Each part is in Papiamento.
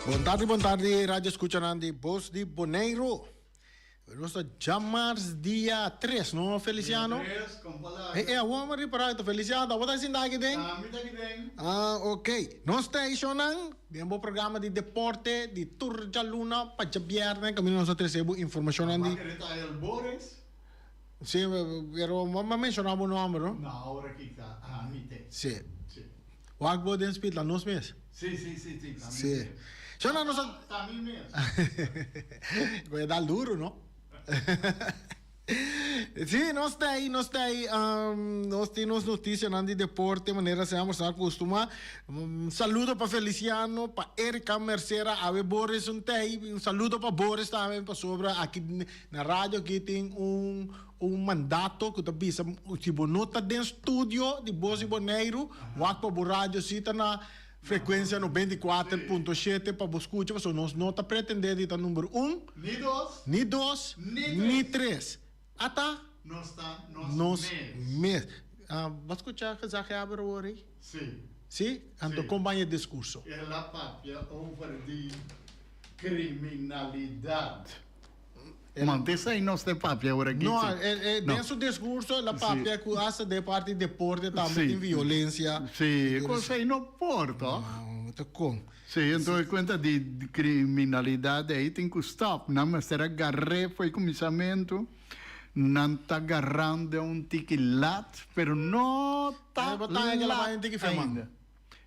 Bon tardi, bon tardi, radio escuchanan di Bos di Boneiru. Nos ta djamars dia 3, no Feliciano? Dia 3, kompalaga. Eh, eh, awor mi ripara, ta Feliciano, abo ta sinta aki den? Ami ta aki den. Ah, ok. Nos ta eshonan den bo programa di deporte di tur djaluna pa djabièrnè kaminda nos ta trese bo informashonnan di. Bo a kere ta El Boris? Sí, pero bo a menshoná bo nòmber, no? No, awor aki ta ami te. Sí. Sí. Wak bo den spit la nos mes. Sí, sí, sí, sí, ta mi Sí. mes. Shona nos a. Ta mi mes. Bo a dal duro, no? Sí, nos ta ahí, nos ta ahí. Nos tin nos noticianan di deporte manera semper sa acostuma. Un saludo pa Feliciano, pa Erika Mercera, awe Boris un ta ahí. Un saludo pa Boris tambe pasobra aki na radio aki tin un Un mandato ku ta bisa si bo no ta den studio di Bos di Boneiru, wak pa bo radio si ta na frekuensia 94.7 pa bo skucha pasobra nos no ta pretendé di ta number un, Ni dos. ni dos, Ni ni tres. tres. Ata Nos ta nos nos mes. mes. Bo a skucha gezaghebber awor ei? Sí. Sí? Anto Sí. kon ban e diskurso? El a papia over di kriminalidat. Mante esei nos te papia ora aki. No, den su discurso el a papia cu hasta den parti deporte tambe tin violencia. Sí, cosa ei no por toch? No, ta con. Sí, enton e cuenta di criminalidad ei tin cu stop. Nan mester a gar'é fo'i cuminsamentu. Nan ta garando den un tiki lat, pero no ta lat ainda.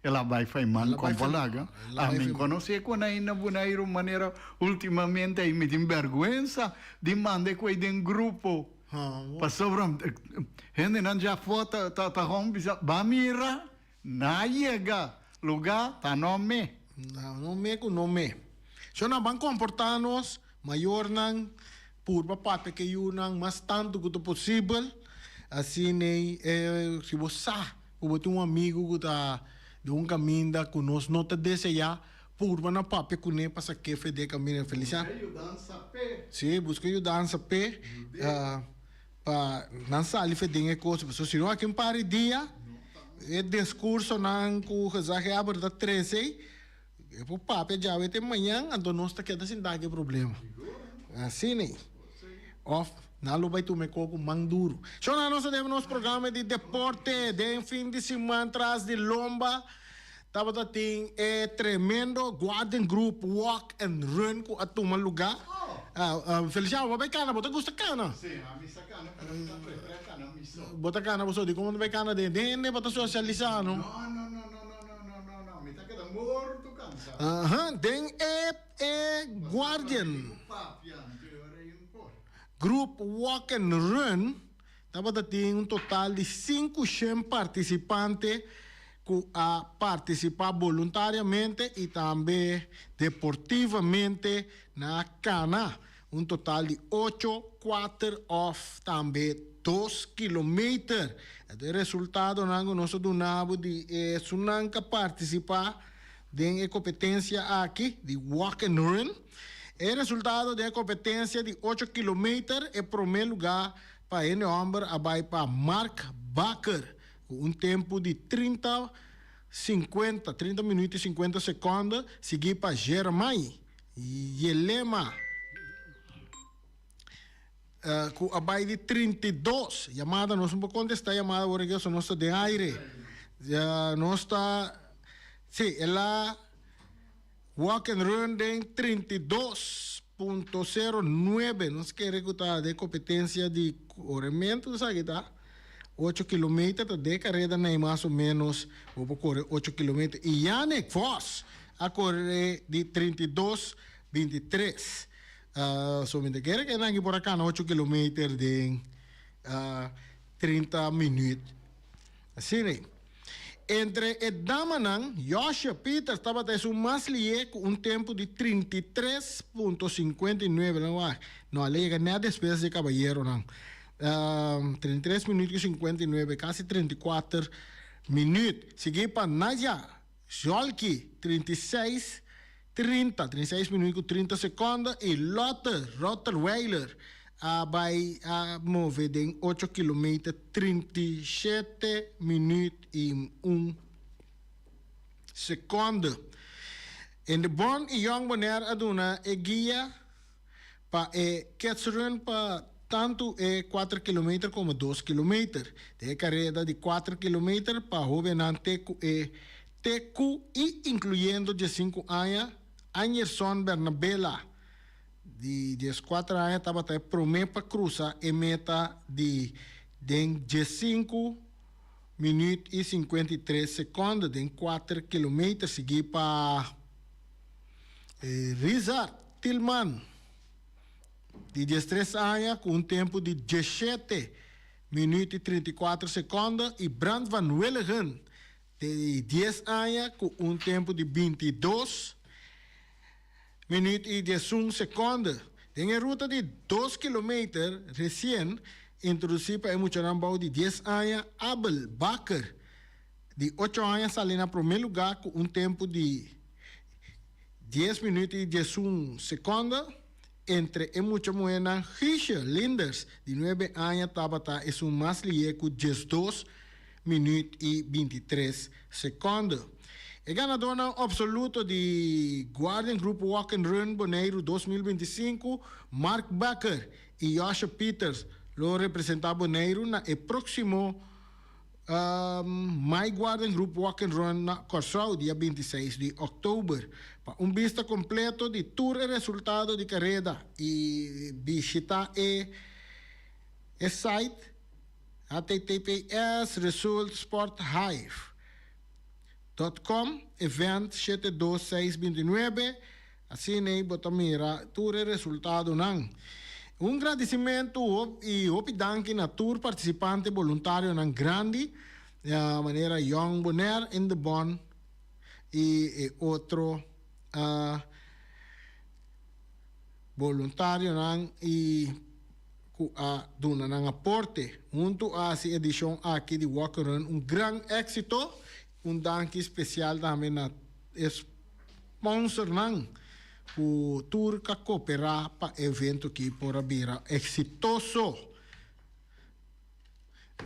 El a bai Faiman con Balaga. Ami conoce con ai na Boneiru manera ultimamente ai mi tin berguensa di manda e cu ai den grupo. Pasobra hendenan dja afo ta ta ta hon bisa ba mira na yega luga ta no me. Na no me cu no me. So nan ban comporta nos mayornan purba papia cu e yunan mas tanto cu ta posibel asina si bo sa. Ku bo tin un amigu ku ta den un kaminda ku nos no ta deseá, purba na papia kuné pa sak'é fe den e kaminda. Feliciano. Buska yudansa p'e. Sí, buska yudansa p'e pa nan sali fe den e kos. Pasobra si no aki un par di dia e diskursonan ku gezaghebber ta trese ei, e por papia djawe te mañan, anto nos ta keda sintá ku e problema. Asina ei. Of nan lo bai tuma e koko man duru. Shona nos a debe nos programa di deporte den fin di siman tras di lomba tabata tin e tremendo Guardian Group Walk and Run ku a tuma luga. Feliciano bo bai kana bo ta gusta kana? Si ami sa kana pero mi ta prefera kana mi so. Bo ta kana bo so dikon bo ta bai kana den hende bo ta sosialisa no? No no no no no no no no mi ta keda morto kansa. Aha den e E Guardian Group Walk and Run tabata tin un total di 500 partisipante ku a partisipá boluntariamente i tambe deportivamente na kana un total di ocho, kuater òf tambe dos kilometer. E resultadonan ku nos a duna bo di esunnan ku a partisipá Den e kompetensia aki di walk and run, e resultado den e kompetensia di ocho kilometer, e promé lugá pa hende hòmber a bai pa Mark Bakker ku un tempu di 30 50, 30 minuut i 50 sekònde, siguí pa Jeremai Jelema ku a bai di 32. Yamada, nos no por kontestá yamada awor aki pasobra nos ta den aire. Nos ta. Sí, el a walk and run den 32.09. Nos kere ku ta den kompetensia di korementu esaki ta ocho kilometer, ta den kareda nei mas o menos bo por kore ocho kilometer. I Yannick Vos a kore di 32.23. So mi ta kere ku esaki por a kana ocho kilometer den 30 minuut. Asina ei. Entre e damanan, Josje Pieters tabata esun mas lié ku un tempu di 33.59. Nan wak, no a yega nèt despues di e kabayeronan. 33 minüt ku 59, kasi 34 minüt. Siguí pa Nadia Zjolki, 36 30, 36 minuut ku 30 sekonde i Lotte Rotterweiler a bai a move den ocho kilometer 37 minuut i un sekonde. Indebon i Jong Bonaire a duna e guia pa e Kids Run pa tantu e kuater kilometer komo dos kilometer. Den e kareda di kuater kilometer pa hóbennan te ku e te ku i inkluyendo diesinku aña, Anjerson Bernabela di dieskuater aña tabata e promé pa krusa e meta di den diesinku minuut i 53 sekonde den kuater kilometer, sigui pa Rizard Tilman di diestres aña ku un tempu di diesshete minuut i 34 sekonde i Brand van Willigen di dies aña ku un tempu di 22 minuut i 11 sekonde. Den e ruta di 2 kilometer resien introdusí pa e muchanan bou di 10 aña, Abel Bakker di 8 aña sali na promé lugá ku un tempu di 10 minuut i 11 sekonde. Entre e mucha muhénan, Guusje Linders di 9 aña tabata esun mas lihé ku 12 minuut i 23 sekonde. E ganadónan opsoluto di Guardian Group Walk and Run Boneiru 2025, Mark Bakker i Josje Pieters lo representá Boneiru na e próksimo My Guardian Group Walk and Run na Kòrsou dia 26 di òktober. Pa un bista kompleto di tur e resultado di kareda i bishitá e e site https resultsporthive dot com event shete dos seis 29. Asina ei bo ta mira tur e resultadonan. Un gradisimentu i hopi danki na tur partisipante boluntarionan grandi, manera Jong Bonaire, Indebon i e otro boluntarionan i ku a duna nan aporte. Huntu a hasi edishon aki di Walk and Run un gran éksito. Un danki spesial tambe na e sponsornan ku tur ka koperá pa e evento aki por a bira eksitoso.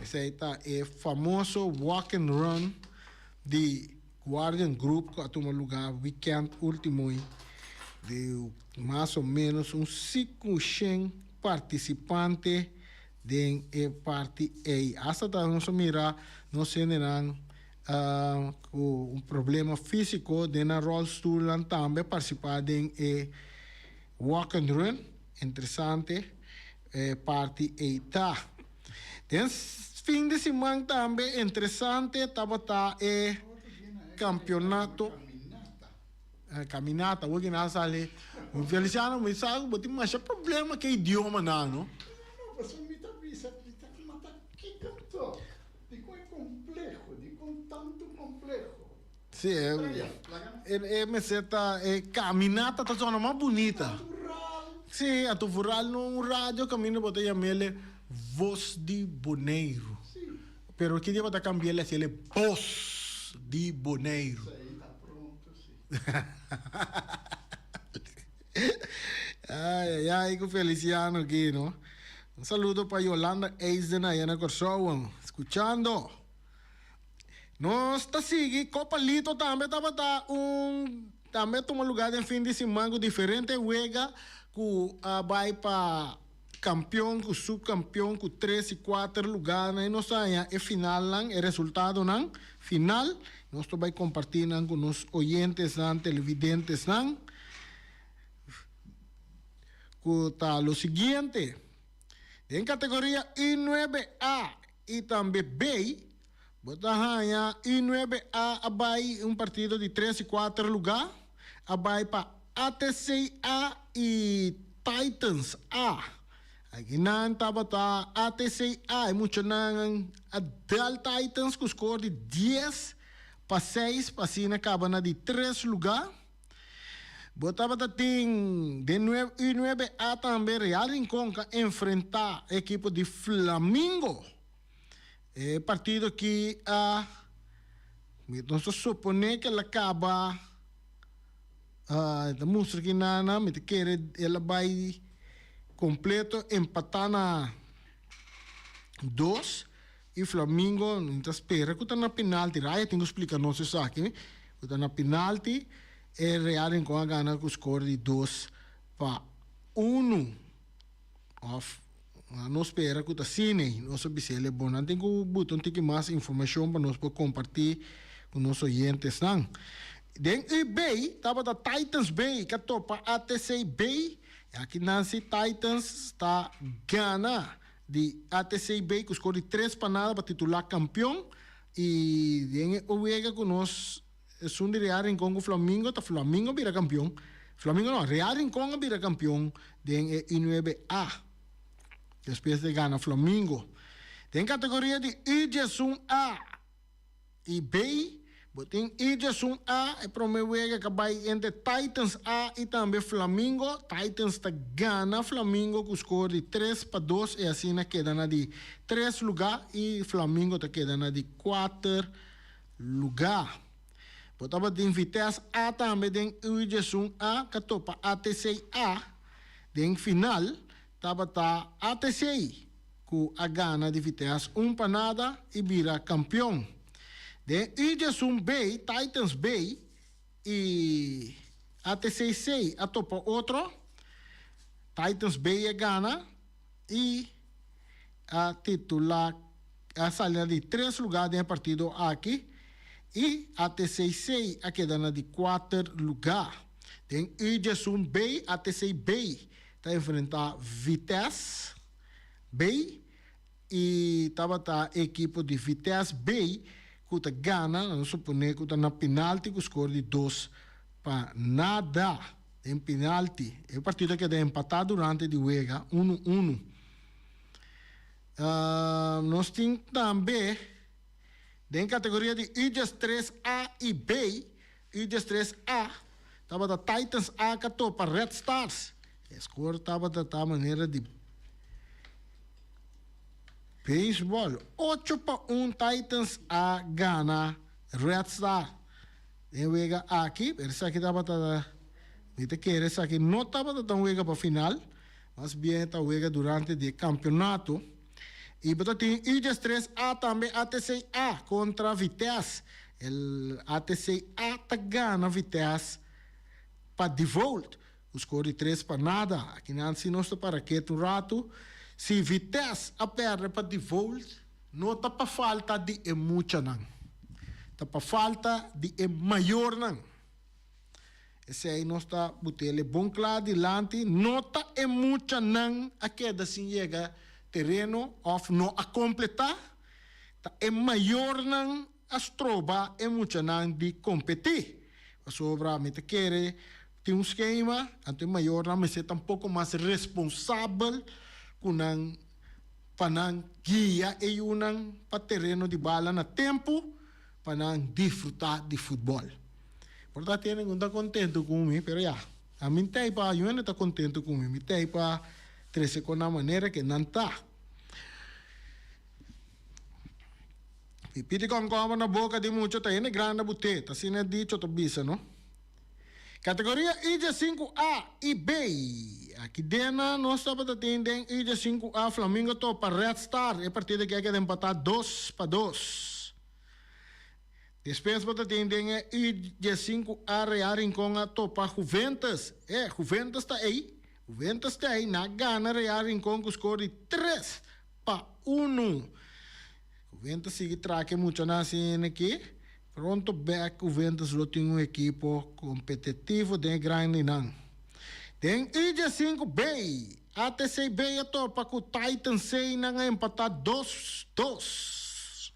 Esei ta e famoso Walk and Run di Guardian Group ku a tuma lugá wikènt último di mas o ménos un 500 partisipante den e parti ei. Asta ta nos a mira nos hendenan ku un problema físiko den nan ròlstulnan tambe a partisipá den e walk and run. Interesante e parti ei ta. Den fin di siman tambe interesante tabata e kampeonato kaminata. Awor ki nan a sali Feliciano mi sa ku bo tin masha problema ku e idiomanan no. No, pasobra mi ta bisa mi ta mata kiko anto? Dikon e kompleho? Dikon tantu kompleho? Sí, e mester ta e kaminata ta zona mas bunita. Natural. Sí, anto vooral no un radio kaminda bo ta yam'el Voz di Boneiru. Sí. Pero ki dia bo ta kambi'el hasiel Bos di Boneiru. Esei ta pronto, sí. Ai, ai, ai, ku Feliciano aki, no? Un saludo pa Yolanda Eisden aya na Kòrsou, skuchando. Nos ta sigui Copa Lito tambe tabata un tambe a tuma lugá den fin di siman ku diferente wega ku a bai pa kampion ku supkampion ku tres i kuater lugánan i nos ta haña e finalnan, e resultadonan final. Nos ta bai kompartí nan ku nos oyentesnan, televidentesnan ku ta lo siguiente. Den kategoria U9A i tambe B, bo ta haña U9A a bai un partido di tres i kuater lugá, a bai pa ATCA i Titans A. Akinan tabata ATCA, e muchanan a dal Titans ku skor di 10-6 pa asina kaba na di tres lugá. Bo tabata tin den U9A tambe Real Rincon ka enfrenta ekipo di Flamingo. E partido aki a nos ta supone ke el a kaba e ta mustra ki nana mi ta kere el a bai kompleto empata na dos i Flamingo mi ta spera ku ta na penalti Raya tin ku splika nos esaki ku ta na penalti. E Real Rincon a gana ku skor di dos pa unu. Òf nos spera ku ta asina ei. Nos a bis'el e bon. Nan tin ku buta un tiki mas informashon pa nos por kompartí ku nos oyentesnan. Den UB tabata Titans B ka topa ATC B. I aki nan si Titans ta gana di ATC B ku skor di tres pa nada pa titulá kampion. I den e wega ku nos esun di Real Rincon ku Flamingo ta Flamingo a bira kampion. Flamingo no, Real Rincon a bira kampion den e U nuebe A despues di gana Flamingo. Den kategoria di U diesun A i B, bo tin U diesun A, e prome wega ka bai entre Titans A i tambe Flamingo. Titans ta gana Flamingo ku skor di tres pa dos i asina keda na di tres lugá i Flamingo ta keda na di kuater lugá. Bo tabatin Vitesse A tambe den U diesun A ka topa ATC A. Den final tabata ATC ku a gana di Vitesse un pa nada i bira kampion. Den U diesun B, Titans B i ATC C a topa otro. Titans B a gana i a titula a sali na di tres lugá den e partido aki i ATCC a keda na di kuater lugá. Den U diesun B, ATC B ta enfrentá Vitesse B i tabata e ekipo di Vitesse B ku ta gana, nan suponé ku ta na penalti ku skor di dos pa nada den penalti. E partido a keda empatá durante di wega unu unu. Nos tin tambe den kategoria di U diestres A i B, U diestres A tabata Titans A ka topa Red Stars. E skor tabata ta manera di beisbòl, ocho pa un Titans a gana Red Star den wega aki, pero esaki tabata, mi ta kere esaki no tabata ta un wega pa final. Mas bien ta wega durante di e kampionato. I bo ta tin U diestres A tambe ATC A kontra Vitesse. El ATC A ta gana Vitesse pa default ku skor di tres pa nada. Akinan si nos ta para ketu un ratu. Si Vitesse a pèrdè pa default no ta pa falta di e muchanan. Ta pa falta di e mayornan. Esei nos ta butele bon kla dilanti, no ta e muchanan a keda sin yega tereno òf no a kompletá, ta e mayornan a stroba e muchanan di kompetí. Pasobra mi ta kere tin un skema, anto e mayornan mester ta un poko mas responsabel ku nan pa nan guia e yunan pa tereno di bala na tempu pa nan disfrutá di futbòl. Por ta tene ku ta kontentu ku mi, pero ya, ami t'ei pa yu hende ta kontentu ku mi, mi t'ei pa trese kon nan manera ke nan ta. Pipí di kònkòmber na boka di mucha ta hende grandi a but'é, ta asina e dicho ta bisa, no? Kategoria I sinku A i B. Aki den nan nos tabata tin den I sinku A Flamingo topa Red Star, e partido aki a keda empatá dos pa dos. Despues bo ta tin den e U diesinku A Real Rincon a topa Juventus. E, Juventus ta ei. Juventus ta ei. Nan a gana Real Rincon ku skor di tres pa unu. Juventus sigui trake muchanan asina aki. Pronto bek Juventus lo tin un ekipo kompetitivo den e grandinan. Den U diesinku B, ATC B a topa ku Titans C nan a empatá dos dos.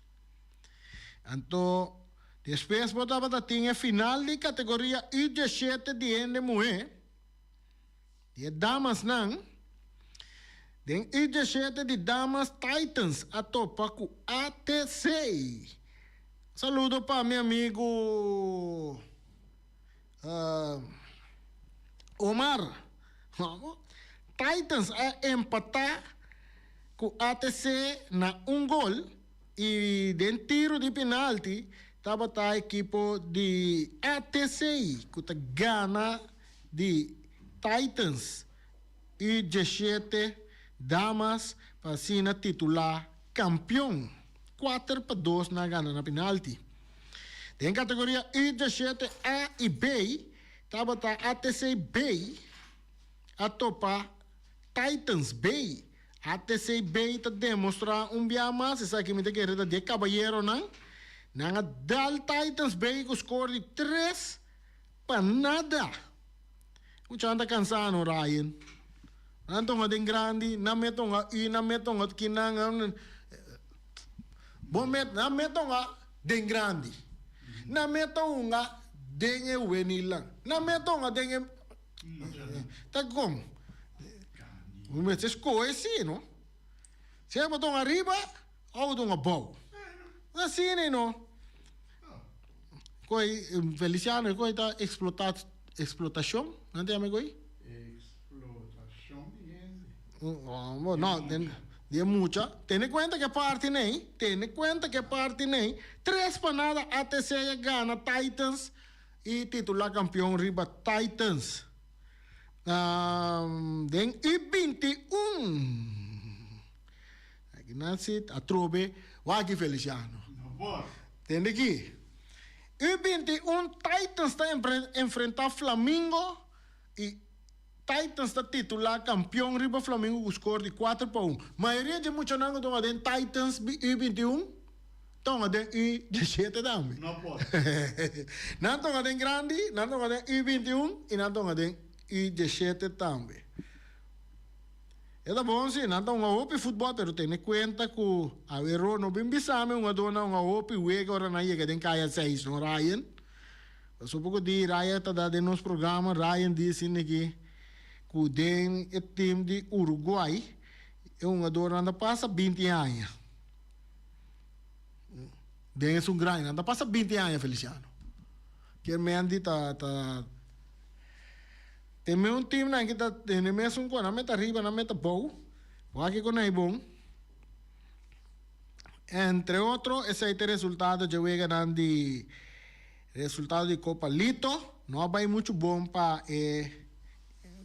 Anto, despues bo tabata tin e final di kategoria U diesshete di hende muhé, di e damasnan. Den U diesshete di damas Titans a topa ku ATC. Saludo pa mi amigu Omar. Titans a empatá ku ATC na un gol. I den tiru di penalti tabata ekipo di ATC ku ta gana di Titans U diesshete Damas pa asina titulá kampion. Kuater pa dos nan a gana na penalti. Den kategoria U diesshete A i B. tabata ATC B a topa Titans B. ATC B ta demostrá un bia mas, esaki mi ta kere ta di e kabayeronan, nan a dal Titans B ku skor di 3 pa 0. Muchanan ta kansá no, Ryan. Nan ta hunga den grandi, nan mete hunga U, nan mete hunga kinan. Bo met, nan mete hunga den grandi. Nan mete hunga den e hubenilnan. Nan mete hunga den e. Ta kon? Bo mester skohe si, no? Sea bo ta hunga ariba òf bo ta hunga abou. Asina no. Koi Feliciano, koi ta eksplotá, eksplotashon, nan ta yama koi? Eksplotashon di hende. No, den di e mucha. Tene kuenta ke parti nei, tene kuenta ke parti nei. 3 pa 0 ATC a gana Titans i titulá kampion riba Titans. Den U21. Aki nan si atrobe wak Feliciano. No por. Tende aki. U21 Titans ta enfrentá Flamingo i Titans ta titulá kampion riba Flamingo ku skor di 4 pa 1. Mayoria di muchanan ku ta den Titans U21 ta den U17 tambe. No por. Nan ta den grandi, nan ta den U21 i nan ta den U17 tambe. E ta bon si, nan ta hunga hopi futbòl, pero tene kuenta ku awero no bin bisami un dona un hopi wega ora nan yega den kaya 6, no, Ryan? So poko di Ryan ta da den nos programa, Ryan disi aki ku den e team di Uruguay e hungadó nan ta pasa 20 aña. Den esun grandi, nan ta pasa 20 aña, Feliciano. Ke men di ta tin un team nan ku ta tene mesun ku nan meta riba, nan meta bou. Wak ku nan bon. Entre otro, esei ta resultado di wega nan di resultado di Copa Lito. No a bai muchu bon pa e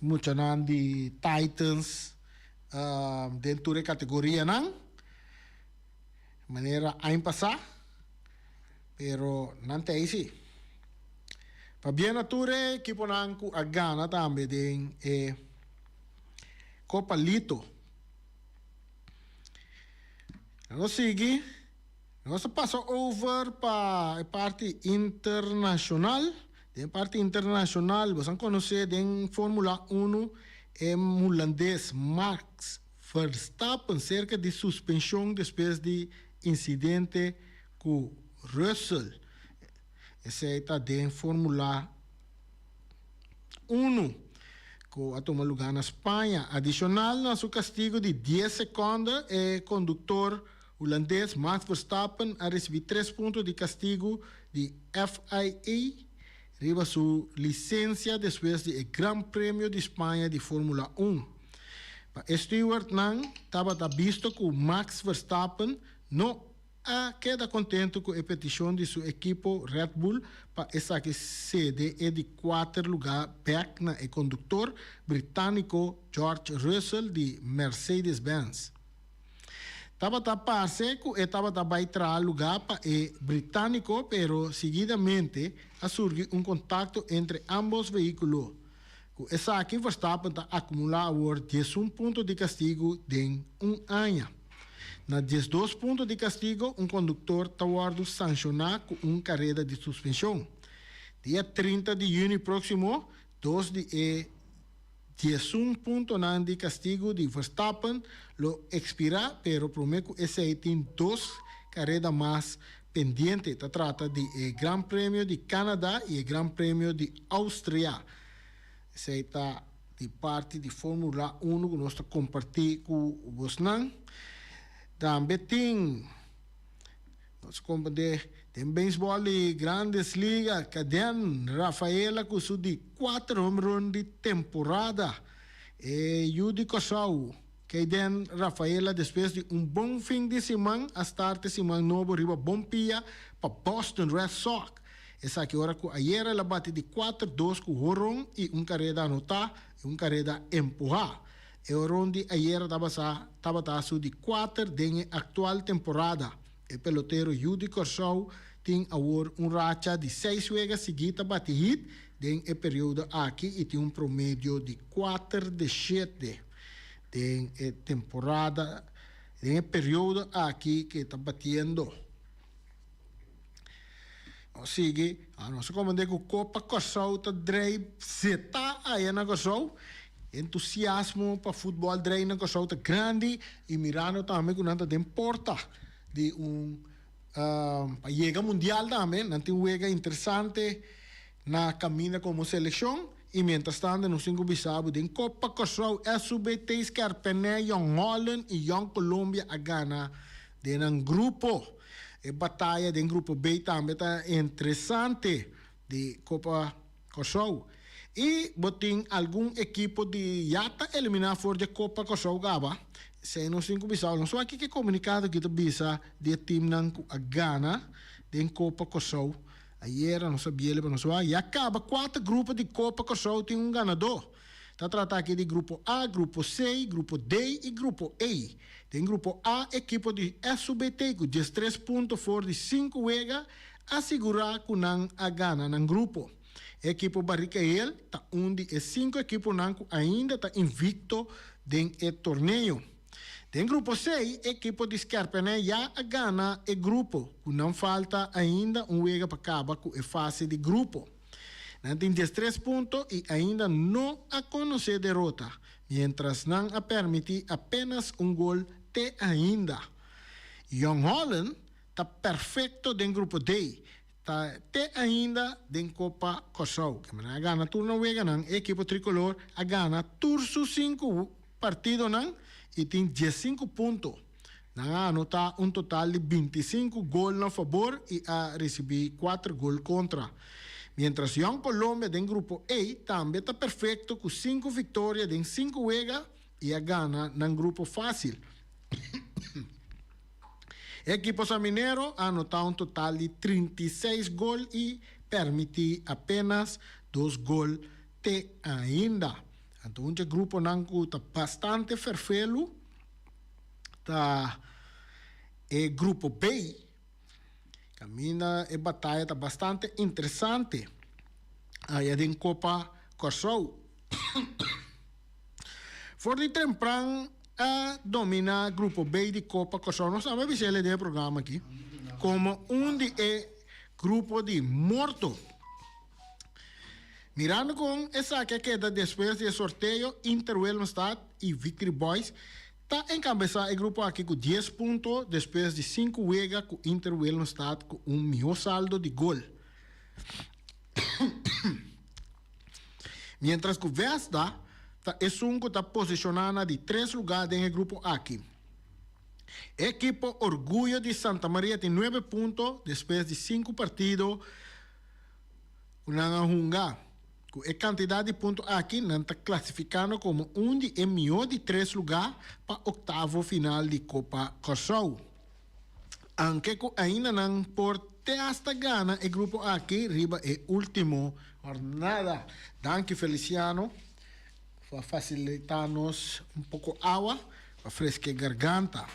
muchanan di Titans den e kategoria nan. Manera aña pasá. Pero nan ta si. Pabien na tur ekiponan ku a gana tambe den e Copa Lito. Nos sigui. Nos pasa over pa e parti internashonal. Den parti internashonal, bo konosé den Fórmula 1 e hulandes Max Verstappen serka di suspenshon despues di insidente ku Russell. Esei ta den Fórmula 1 ku a tuma lugá na Spaña. Adishonal na su kastigu di 10 sekònde, e konduktor hulandes Max Verstappen a risibí 3 punto di kastigu di FIA riba su lisensia despues di e Gran Premio di Spaña di Fórmula 1. Pa steward nan tabata visto ku Max Verstappen no a keda kontentu ku e petishon di su ekipo Red Bull pa esaki sede e di 4 lugá bèk na e konduktor britániko George Russell di Mercedes-Benz. Tabata parse ku e tabata bai traha lugá pa e britániko, pero seguidamente a surgi un kontakto entre ambos vehíkulo. Ku esaki Verstappen ta akumulá awor 11 punto di kastigu den un aña. Na 12 punto di kastigu, un konduktor ta wòrdu sanshoná ku un kareda di suspenshon. Dia 30 di yüni próksimo, dos di e 11 puntonan di kastigu di Verstappen lo ekspirá, pero promé ku esei tin dos kareda mas pendiente. Ta trata di e Gran Premio di Canada i e Gran Premio di Austria. Esei ta di parti di Fórmula 1 ku nos ta kompartí ku bosnan. Tambe tin nos komprendé den beisbòl di Grandes Ligas, Ceddanne Rafaela ku su di 4 home run di temporada. E yu di Kòrsou, Ceddanne Rafaela, despues di un bon fin di siman, a start siman nobo riba bon pia pa Boston Red Sox. Esaki ora ku ayera el a bati di 4-2 ku horon i un kareda anotá i un kareda empuhá. E horon di ayera tabata su di 4 den aktual temporada. E pelotero yu di Kòrsou tin awor un racha di 6 wega siguí ta bati hit. den e periodo aki i tin un promedio di kuater de shete den e temporada den e periodo aki ku e ta batiendo. Nos sigui, nos a komprendé ku Kopa Kòrsou ta drei zetá aya na Kòrsou. Entusiasmo pa futbòl drei na Kòrsou ta grandi i mirando tambe ku nan ta den porta di un pa yega mundial tambe. Nan tin wega interesante na kaminda komo selekshon i mientrastanto nos tin ku bisa bo den Kopa Kòrsou SUBT Skèrpènè, Jong Holland i Jong Colombia a gana den nan grupo. E bataya den grupo B tambe ta interesante di Kopa Kòrsou. I bo tin algun ekipo di ya ta eliminá for di e Kopa Kòrsou kaba. Esei nos tin ku bisa. Nos wak kiko e komunikado aki ta bisa di e timnan ku a gana den Kopa Kòrsou. Ayera nos a biel pa nos wak. Ya kaba kuater grupo di Kopa Kòrsou tin un ganadó. Ta trata aki di Grupo A, Grupo C, Grupo D i Grupo E. Den Grupo A ekipo di SUBT ku diestres punto for di sinku wega a sigurá ku nan a gana nan grupo. E ekipo Barricahel ta un di e sinku ekiponan ku ainda ta invikto den e torneo. Den Grupo C e ekipo di Skerpene ya a gana e grupo ku nan falta ainda un wega pa kaba ku e fase di grupo. Nan tin diestres punto i ainda no a konosé derota, miéntras nan a permití apénas un gol te ainda. Jong Holland ta perfekto den Grupo D, ta te ainda den Kopa Kòrsou. Ke manera a gana tur nan weganan, e ekipo trikolor a gana tur su sinku partidonan i tin diesinku punto. Nan a anotá un total di bintisinku gol na fabor i a risibí kuater gol kontra. Miéntras Jong Colombia den Grupo E tambe ta perfekto ku sinku viktoria den sinku wega i a gana nan grupo fásil. E ekipo Saminero a anotá un total di 36 gol i permití apénas dos gol te ainda. Anto un dje gruponan ku ta bastante ferfelu ta e grupo B. Kaminda e bataya ta bastante interesante aya den Kopa Kòrsou. For di tempran a dominá grupo B di Kopa Kòrsou. Nos tambe bisa el den e programa aki komo un di e grupo di morto. Mirando kon esaki a keda despues di e sorteo, Inter Willemstad i Victory Boys ta enkabesá e grupo aki ku dies punto despues di sinku wega ku Inter Willemstad ku un mihó saldo di gol. Mientras ku Vesta ta esun ku ta posishoná na di tres lugá den e grupo aki. E ekipo Orguyo di Santa Maria tin nuebe punto despues di sinku partido. Ku nan a hunga. Ku e kantidat di punto aki nan ta klasifikando komo un di e mihó di tres lugá pa oktavo final di Kopa Kòrsou. Anke ku ainda nan por te asta gana e grupo aki riba e último hornada. Danki Feliciano pa fasilitá nos un poko awa pa freske garganta.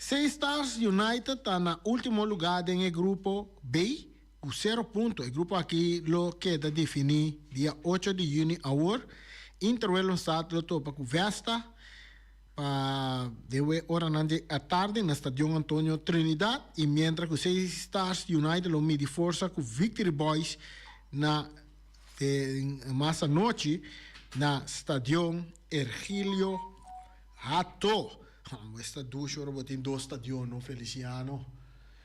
Sea Stars United ta na ultimo lugá den e grupo B ku sero punto. E grupo aki lo keda definí dia ocho di yüni awor. Inter Willemstad lo topa ku Vesta pa dewe oranan di atardi na Stadion Antonio Trinidad i mientra ku Sea Stars United lo midi forsa ku Victory Boys na den mas anochi na Stadion Ergilio Hato. Bo esta dushi ora bo tin dos stadion no Feliciano.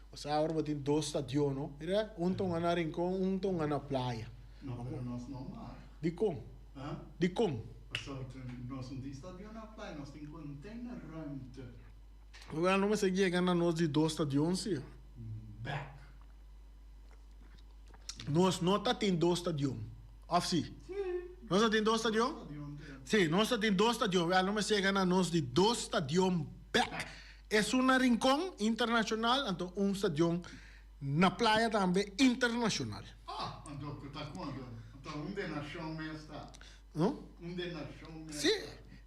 Bo sa ora bo tin dos stadion no. Mira, un ta hunga na Rincon, un ta hunga na Playa. No, pero nos no mar. Dikon? Ha? Dikon? Pasobra nos no tin stadion na Playa, nos tin containerruimte. Wel, no mester yega na nos di dos stadion si. Bek. Nos no ta tin dos stadion, of si? Si. Nos ta tin dos stadion? Si, nos ta tin dos stadion. Wel, no mester yega na nos di dos stadion bek. Esun na Rincon, internacional, anto un stadion na Playa tambe, internacional. Ah, anto ku ta kon anto? Anto un de nashon mes ta. No? Un de nashon mes Si,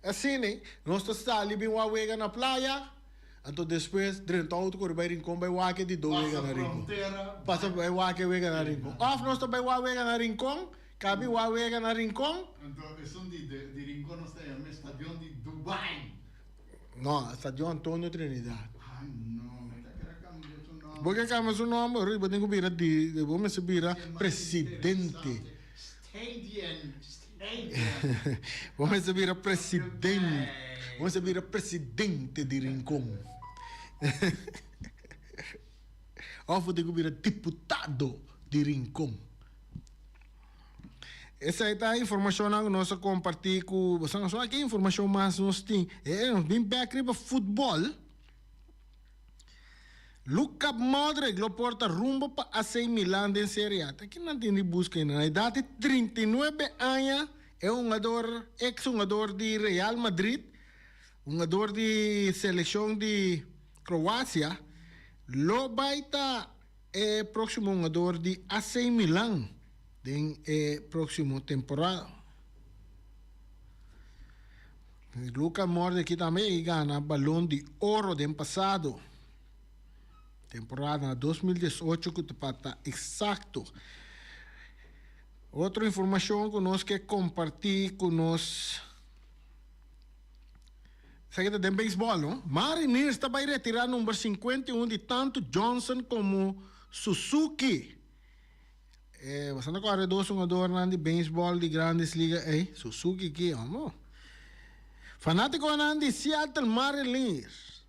ta. asina. Nos ta sali bin wak wega na Playa. Anto despues drenta auto kore bai Rincon bai wak e di do wega na Rincon. Pasa bai wak e wega na Rincon. Of nos ta bai wak wega na Rincon, kabi wak wega na Rincon. Anto esun di di Rincon nos ta yama estadion di Dubai. No, estadion Antonio Trinidad. Ay no, mi ta kere kambia su nomber. Bo ke kambia su nomber? Rudy, bo tin ku bira di, bo mester bira presidente. Stadion, stadion. Bo mester bira presidente. Bo mester bira presidente di Rincon. Of bo tin ku bira diputado di Rincon. Esei ta informashonnan ku nos a kompartí ku boso. Nos wak ki informashon mas nos tin. E nos bin bèk riba futbòl. Luka Modric lo por ta rumbo pa AC Milan den Serie A. Ta ki nan tin di buska einan? Na edat di 39 aña e hungador, ex hungador di Real Madrid, hungador di selekshon di Kroasia, lo bai ta e próksimo hungador di AC Milan den e próksimo temporada. Luka Modric aki tambe a gana Balon di Oro den pasado. Temporada na 2018 ku ta pa ta eksakto. Otro informashon ku nos ke kompartí ku nos Esaki ta den beisbòl, no? Mariners ta bai retirá number 51 di tantu Johnson komo Suzuki. E bastante kòrda e dos hungadornan di beisbòl di Grandes Liga ei, Suzuki ki homo. Fanátikonan di Seattle Mariners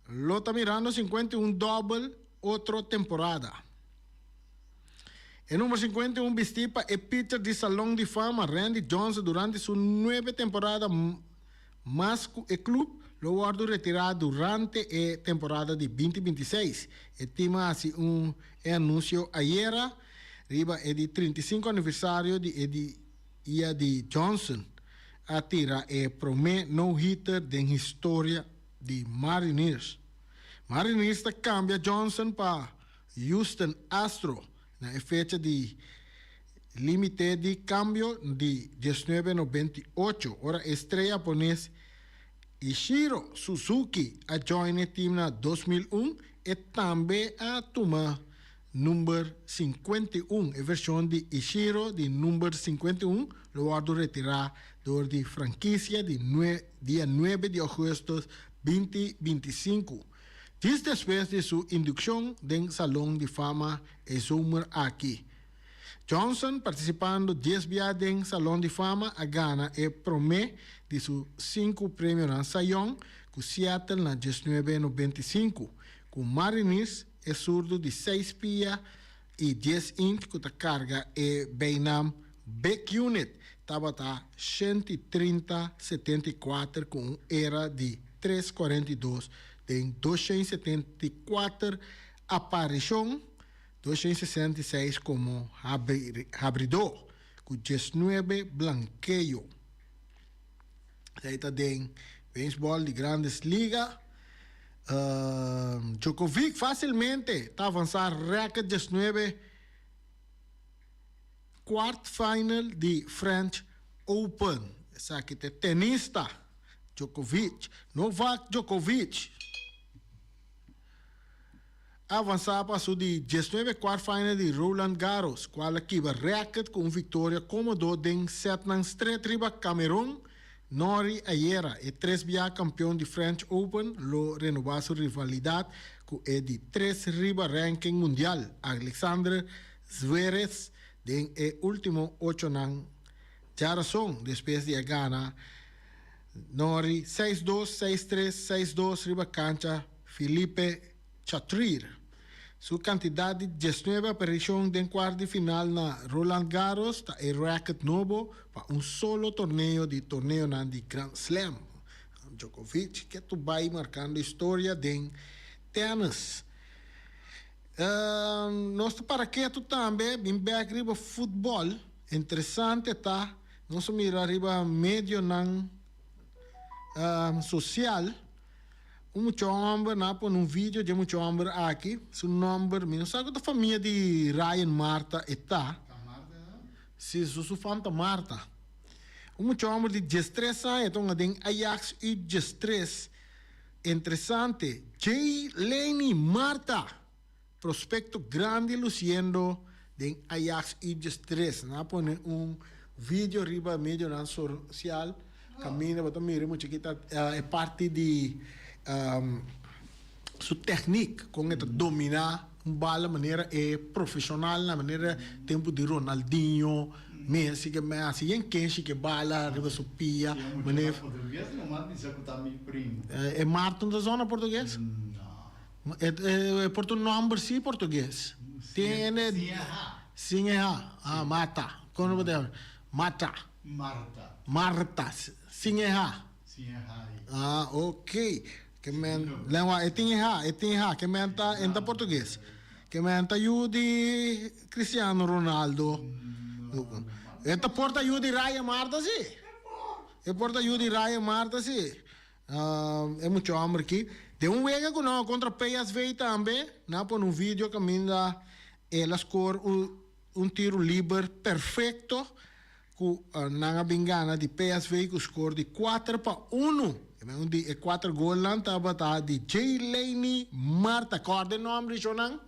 lo ta mirando 51 dòbel otro temporada. E number 51 bistí pa e pitcher di Salon di Fama Randy Johnson durante su nuebe temporada mas ku e club lo wòrdu retirá durante e temporada di binti binti seis. E team a hasi un e anunsio ayera riba e di 35 aniversario di e dia di Johnson a tira e promé no-hitter den historia di Mariners. Mariners ta kambia Johnson pa Houston Astro na e fecha di limite di cambio di diesnuebe nobenta i ocho ora e estrella japones Ichiro Suzuki a join e team na 2001 e tambe a tuma number 51. E version di Ichiro di number 51 lo wordo retira door di franquicia di dia nuebe di augustus binti binti sinku. Djis despues di su indukshon den Salon di Fama e zomer aki, Johnson, partisipando dies bia den Salon di Fama, a gana e promé di su sinku premionan Cy Young ku Seattle na diesnuebe nobenta i sinku, ku Mariners e surdu di seis pia i dies inch ku ta karga e beinam Big Unit tabata 130 74 ku un era di tres 42 den 274 aparishon, 266 komo habridó ku 19 blankeo. Esei ta den beisbòl di Grandes Liga. Djokovic fásilmente ta avansá rèkòrt 19 kwart final di French Open. Esaki ta e tenista Djokovic, Novak Djokovic, a avansá pa su di 19 kwart final di Roland Garros, kual a kibra rèkòrt ku un viktoria kómodo den sètnan stret riba Cameron Norrie ayera. E tres bia kampion di French Open lo renobá su rivalidat ku e di tres riba ranking mundial, Alexander Zverev, den e último ochonan djarason despues di a gana Norrie seis dos, seis tres, seis dos riba kancha Philippe Chatrier. Su kantidat di diesnuebe aparishon den kuart di final na Roland Garros ta e rèkòrt nobo pa un solo torneo di torneonan di Grand Slam. Djokovic ke tur bai markando historia den tènis. Nos ta para ketu tambe bin bèk riba futbòl. Interesante ta nos a mira riba medionan sosial un mucha hòmber, nan a pone un video dje mucha hòmber aki, su nòmber mi no sa ku ta famia di Ryan Marta e ta. Si, su su fam ta Marta. Un mucha hòmber di diestres aña ta hunga den Ajax U diestres. Interesante, Jay Laney Marta, prospecto grandi luciendo den Ajax Utjes 3. Nan a pone un video riba medionan social caminda bo ta mira e mucha ki ta e parti di su techniek con e ta domina un bala manera e profesionalnan manera tempo di Ronaldinho, Messi ke Messi yen kenshi ke bala riba su pia manera. Portugues no mas bisa ku ta mi primo. E Martin ta zona portugues? No. E por ta un nomber si portugues. Tin e. Sin e ha. Sin e ha. Ah Mata. Kono bo ta yama? Mata. Marta. Marta. Sin e ha. Sin e ha ei. Ah ok. Ke men lengua e tin e ha, e tin e ha. Ke men ta en ta portugues. Ke men ta yu di Cristiano Ronaldo. E ta por ta yu di Ryan Marta si. E por ta yu di Ryan Marta si. E mucha homber aki. Den un wega ku nan a kontra PSV tambe, nan a pone un video kaminda el a score un tiro liber perfecto. Ku nan a bin gana di PSV ku skor di 4-1. E men un di e kuater golnan tabata di Jaylaney Marta. Kòrda e nòmber di shownan?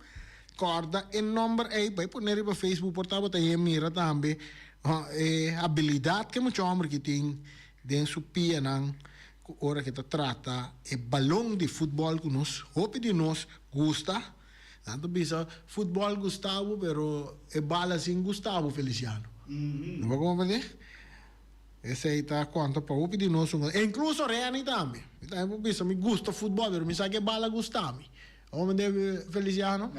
Kòrda e nòmber ei. Bai pone riba Facebook por tabata hei mira tambe e abilidat ku e mucha hòmber ki tin den su pianan ku ora ke ta trata e balon di futbòl ku nos hopi di nos gusta. Nan ta bisa futbòl gusta bo pero e bala sin gusta bo Feliciano. No por comprende? Esei ta konta pa hopi di nos un e incluso Reni tambe. Mi tambe por bisa mi gusta futbòl pero mi sa ke bala gusta mi. A comprende Feliciano?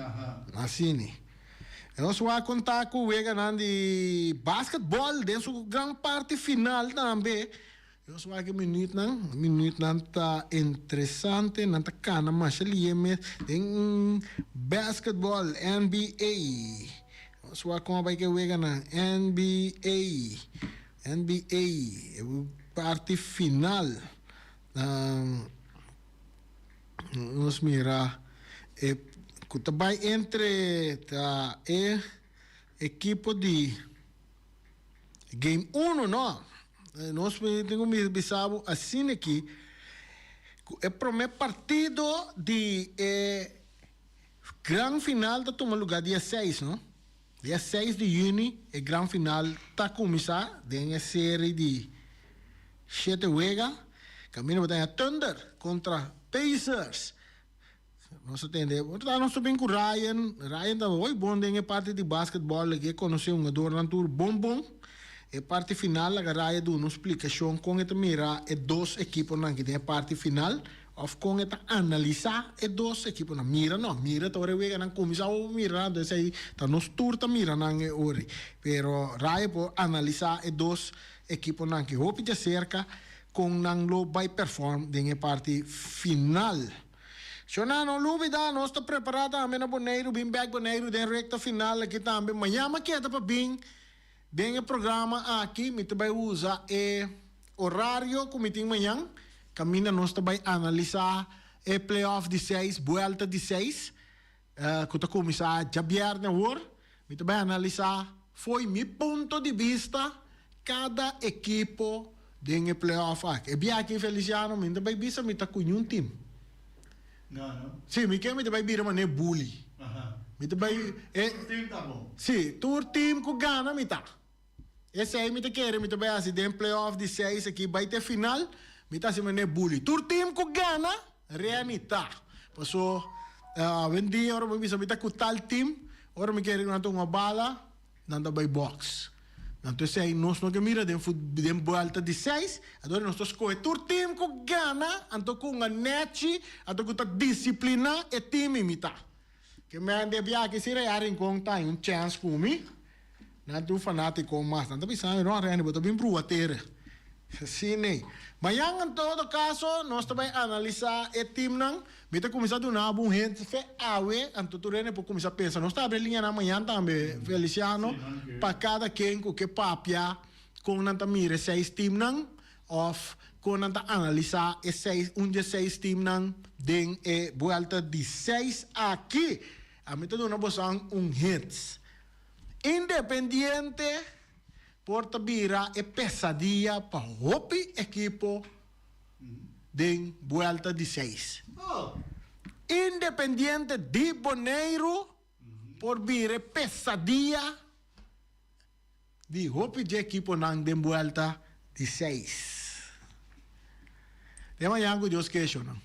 Asini. Nos wak konta ku weganan di basketbòl den su gran parti final tambe. Nos wak e minuutnan, e minuutnan ta interesante, nan ta kana masha lihe mes den basketball, NBA. Nos wak kon a bai ku e weganan, NBA, NBA, e parti final. Nos mira e ku ta bai entre ta e ekipo di. Game uno no. Nos tin ku bisa bo asina aki ku e prome partido di e gran final ta tuma luga dia seis no. Dia seis di juni e gran final ta kuminsá den e seri di shete wega. Kaminda bo ta haña Thunder kontra Pacers. Nos a tende, ora nos ta bin ku Ryan, Ryan ta hoy bon den e parti di basketball, e konosé hungadornan tur bon bon. E parti final laga Ryan duna un splikashon kon e ta mira e dos ekiponan aki den e parti final òf kon e ta analisá e dos ekiponan. Mira no, mira ta ora e weganan kuminsá bo por mira nan, entonces ei ta nos tur ta mira nan e ora ei. Pero Ryan por analisá e dos ekiponan aki hopi djaserka kon nan lo bai perform den e parti final. Shona, no lubida, nos ta prepará tambe na Boneiru, bin bèk Boneiru den rekta final aki tambe. Mañan mi a keda pa bin den e programa aki, mi ta bai usa e orario ku mi tin mañan, kaminda nos ta bai analisá e playoff di seis, buelta di seis, ku ta kuminsá djabièrnè awor. Mi ta bai analisá fo'i mi punto di bista kada ekipo den e playoff aki. E biaha aki Feliciano mi no ta bai bisa mi ta ku niun team. No, no. Sí, mi ke mi ta bai bira manera bully. Mi ta bai e. Tur team ta bon. Sí, tur team ku gana mi ta. Esei mi ta kere mi ta bai hasi den playoff di seis aki bai te final, mi ta hasi manera bully. Tur team ku gana, Remy ta. Paso awendia ora bo bisa mi ta ku tal team, ora mi kere ku nan ta hunga bala, nan ta bai box. Anto esei nos no ke mira den fut den buelta di seis, anto nos ta skohe tur team ku gana, anto ku hunga nechi, anto ku ta disiplina e team mi ta. Ke men den biaha si Real Rincon ta un chance ku mi, nan tin un fanatico mas. Nan ta bisa mi, no Randy, bo ta bin brua tere. Si nee. Mañan en todo caso nos ta bay analisa e teamnan. Mi ta cuminsa duna bo un hint fe awe, anto tur hende por cuminsa pensa. Nos ta abri liñanan mañan tambe, Feliciano, pa cada ken cu ke papia con nan ta mira e seis teamnan. Of kon nan ta analisá e seis, un dje seis timnan den e buelta di seis aki? Ami ta duna bosan un hint. Independiente por ta bira e pesadia pa hopi ekipo. den buelta di seis. Independiente di Boneiru por bira e pesadia di hopi dje ekiponan den buelta di seis. Den mañan ku Dios ke eshonan.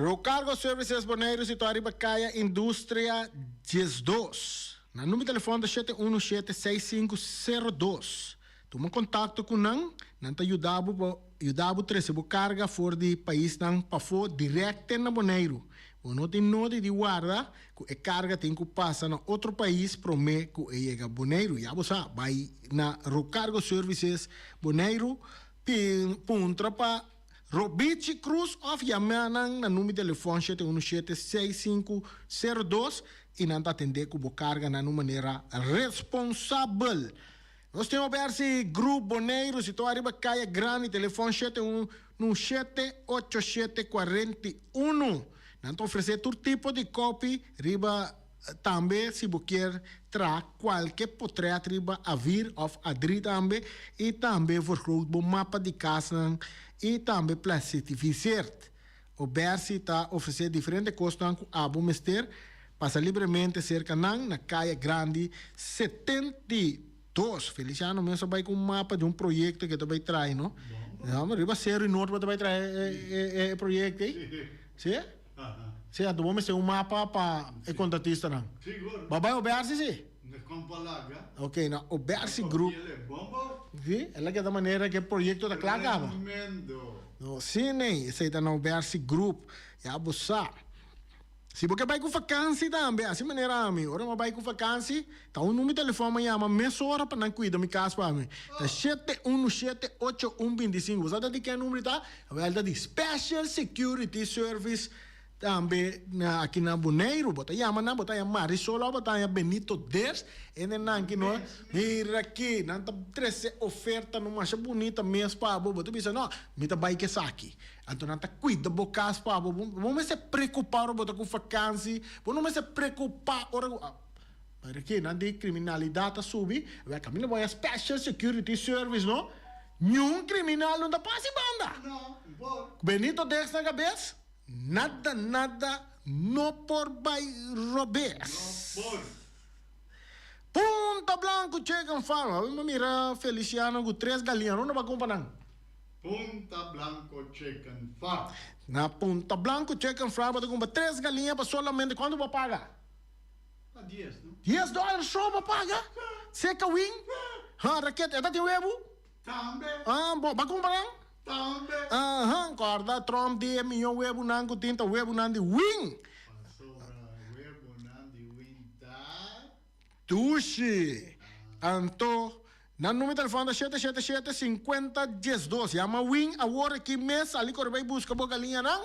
Rocargo Services Boneiru situá riba Kaya Industria 12. Nan number telefòn ta 717 6502. Tuma kontakto ku nan, nan ta yuda bo pa yuda bo trese bo karga for di paisnan pafó dirèkt te na Boneiru. Bo no tin nodi di warda ku e karga tin ku pasa na otro pais promé ku e yega Boneiru. Ya bo sa, bai na Rocargo Services Boneiru, puntra pa Robichi Cruz òf yama nan na number di telefòn 717 6502 i nan ta atendé ku bo karga na un manera responsabel. Nos tin Obersi Group Boneiru situá riba Kaya Grandi, telefòn 717 87 41. Nan ta ofresé tur tipo di kopi riba tambe si bo kier traha kualke potret riba A-vier òf A-drie tambe i tambe vergroot bo mapa di kasnan i tambe plastifiseert. Obersi ta ofresé diferente kosnan ku abo mester pasa libremente serka nan na Kaya Grandi 72. Feliciano mes a bai ku un mapa di un proyekto ke ta bai trae no. No, riba Seru i Noord bo ta bai trae e proyekto ei. Si? Si, anto bo mester un mapa pa e kontratistanan. Bo a bai Obersi si? Ok, na Obersi Group. Si, el a keda manera ke proyekto ta kla kaba. No, sí nee, esei ta na Obersi Group. Ya bo sa. Si bo ke bai ku fakansi tambe, asi manera ami, ora mi a bai ku fakansi, ta un number di telefòn mi a yama mesora pa nan kuida mi kas pa mi. Ta shete unu shete ocho un binti sinku. Bo sa ta di ken number ta? Awel ta di Special Security Service Tambe na aki na Boneiru bo ta yama nan, bo ta haña Marisol òf bo ta haña Benito Ders, e nenan ki no mira aki, nan ta trese oferta no masha bunita mes pa bo, bo ta bisa no, mi ta bai ku esaki. Anto nan ta kuida bo kas pa bo, bo no mester preokupá ora bo ta ku fakansi, bo no mester preokupá ora ku, mira aki nan di kriminalidat ta subi, awor kaminda bo haña special security service no, niun kriminal no ta pasa e banda. Benito Ders na kabes. Nada nada no por bai robes. No por. Punta Blanco Chicken Farm. Awe mi mira Feliciano cu tres galiña. Unda bo a cumpra nan? Punta Blanco Chicken Farm. Na Punta Blanco Chicken Farm bo ta cumpra tres galiña pa solamente cuanto bo a paga? Ta dies no? Dies dollar so bo a paga? Seca win? Ha raket e ta tin webu? Tambe. Ah bo a cumpra nan? Tambe. Aha, kòrda Trump di e mihó webunan ku tin ta webunan di win. Pasobra webunan di win ta. Dushi. Anto, nan numero telefòn ta shete shete shete sinkuenta diesdos. Yama win awor aki mes, sali kore bai buska bo galiñanan.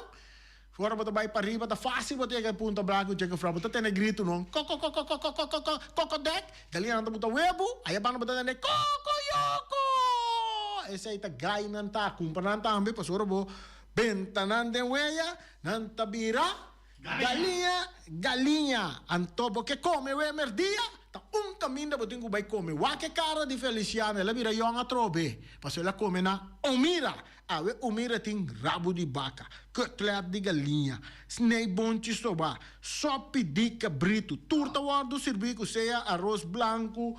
Ora bo ta bai pariba ta fásil bo ta yega e punta blanku dje ku fra bo ta tene gritu no kokokokokokokoko kokodèk galiñanan ta buta webu aya banda bo ta tene kokoyoko esei ta gainan ta kumpra nan tambe pasobra bo benta nan den weya nan ta bira galiña galiña anto bo ke kome we merdia ta un kaminda bo tin ku bai kome wak e kara di Feliciano el a bira yòn atrobe pasobra el a kome na Omira Awe Omira tin rabu di baka, kutlet di galiña, snei bonchi sobá, sopi di kabritu. Tur ta wòrdu sirbí ku sea aros blanku,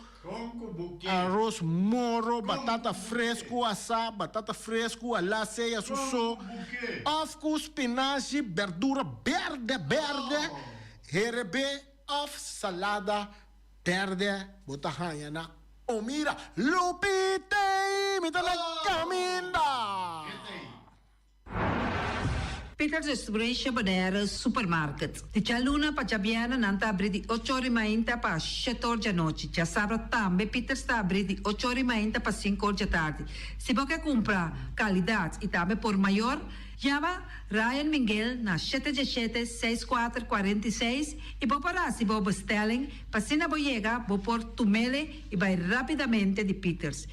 aros moro, batata fresku asá, batata fresku alá sea su so, òf ku spinashi, bèrdura bèrdè bèrdè, herebé òf salada bèrdè bo ta haña na Omira, Lupitey, mi ta na caminda! Peters Distribution Bonaire Supermarket. Di djaluna pa djabièrnè nan ta abrí di ocho ora i mainta pa shete or djanochi. Djasabra tambe Peters ta abrí di ocho ora i mainta pa sinku or djatardi. Si bo ke kumpra kalidat i tambe por mayor, yama Ryan Minguel na shete djeshete, seis kuater, 46 i bo por hasi bo bestelling pa asina bo yega bo por tumele i bai rápidamente di Peters.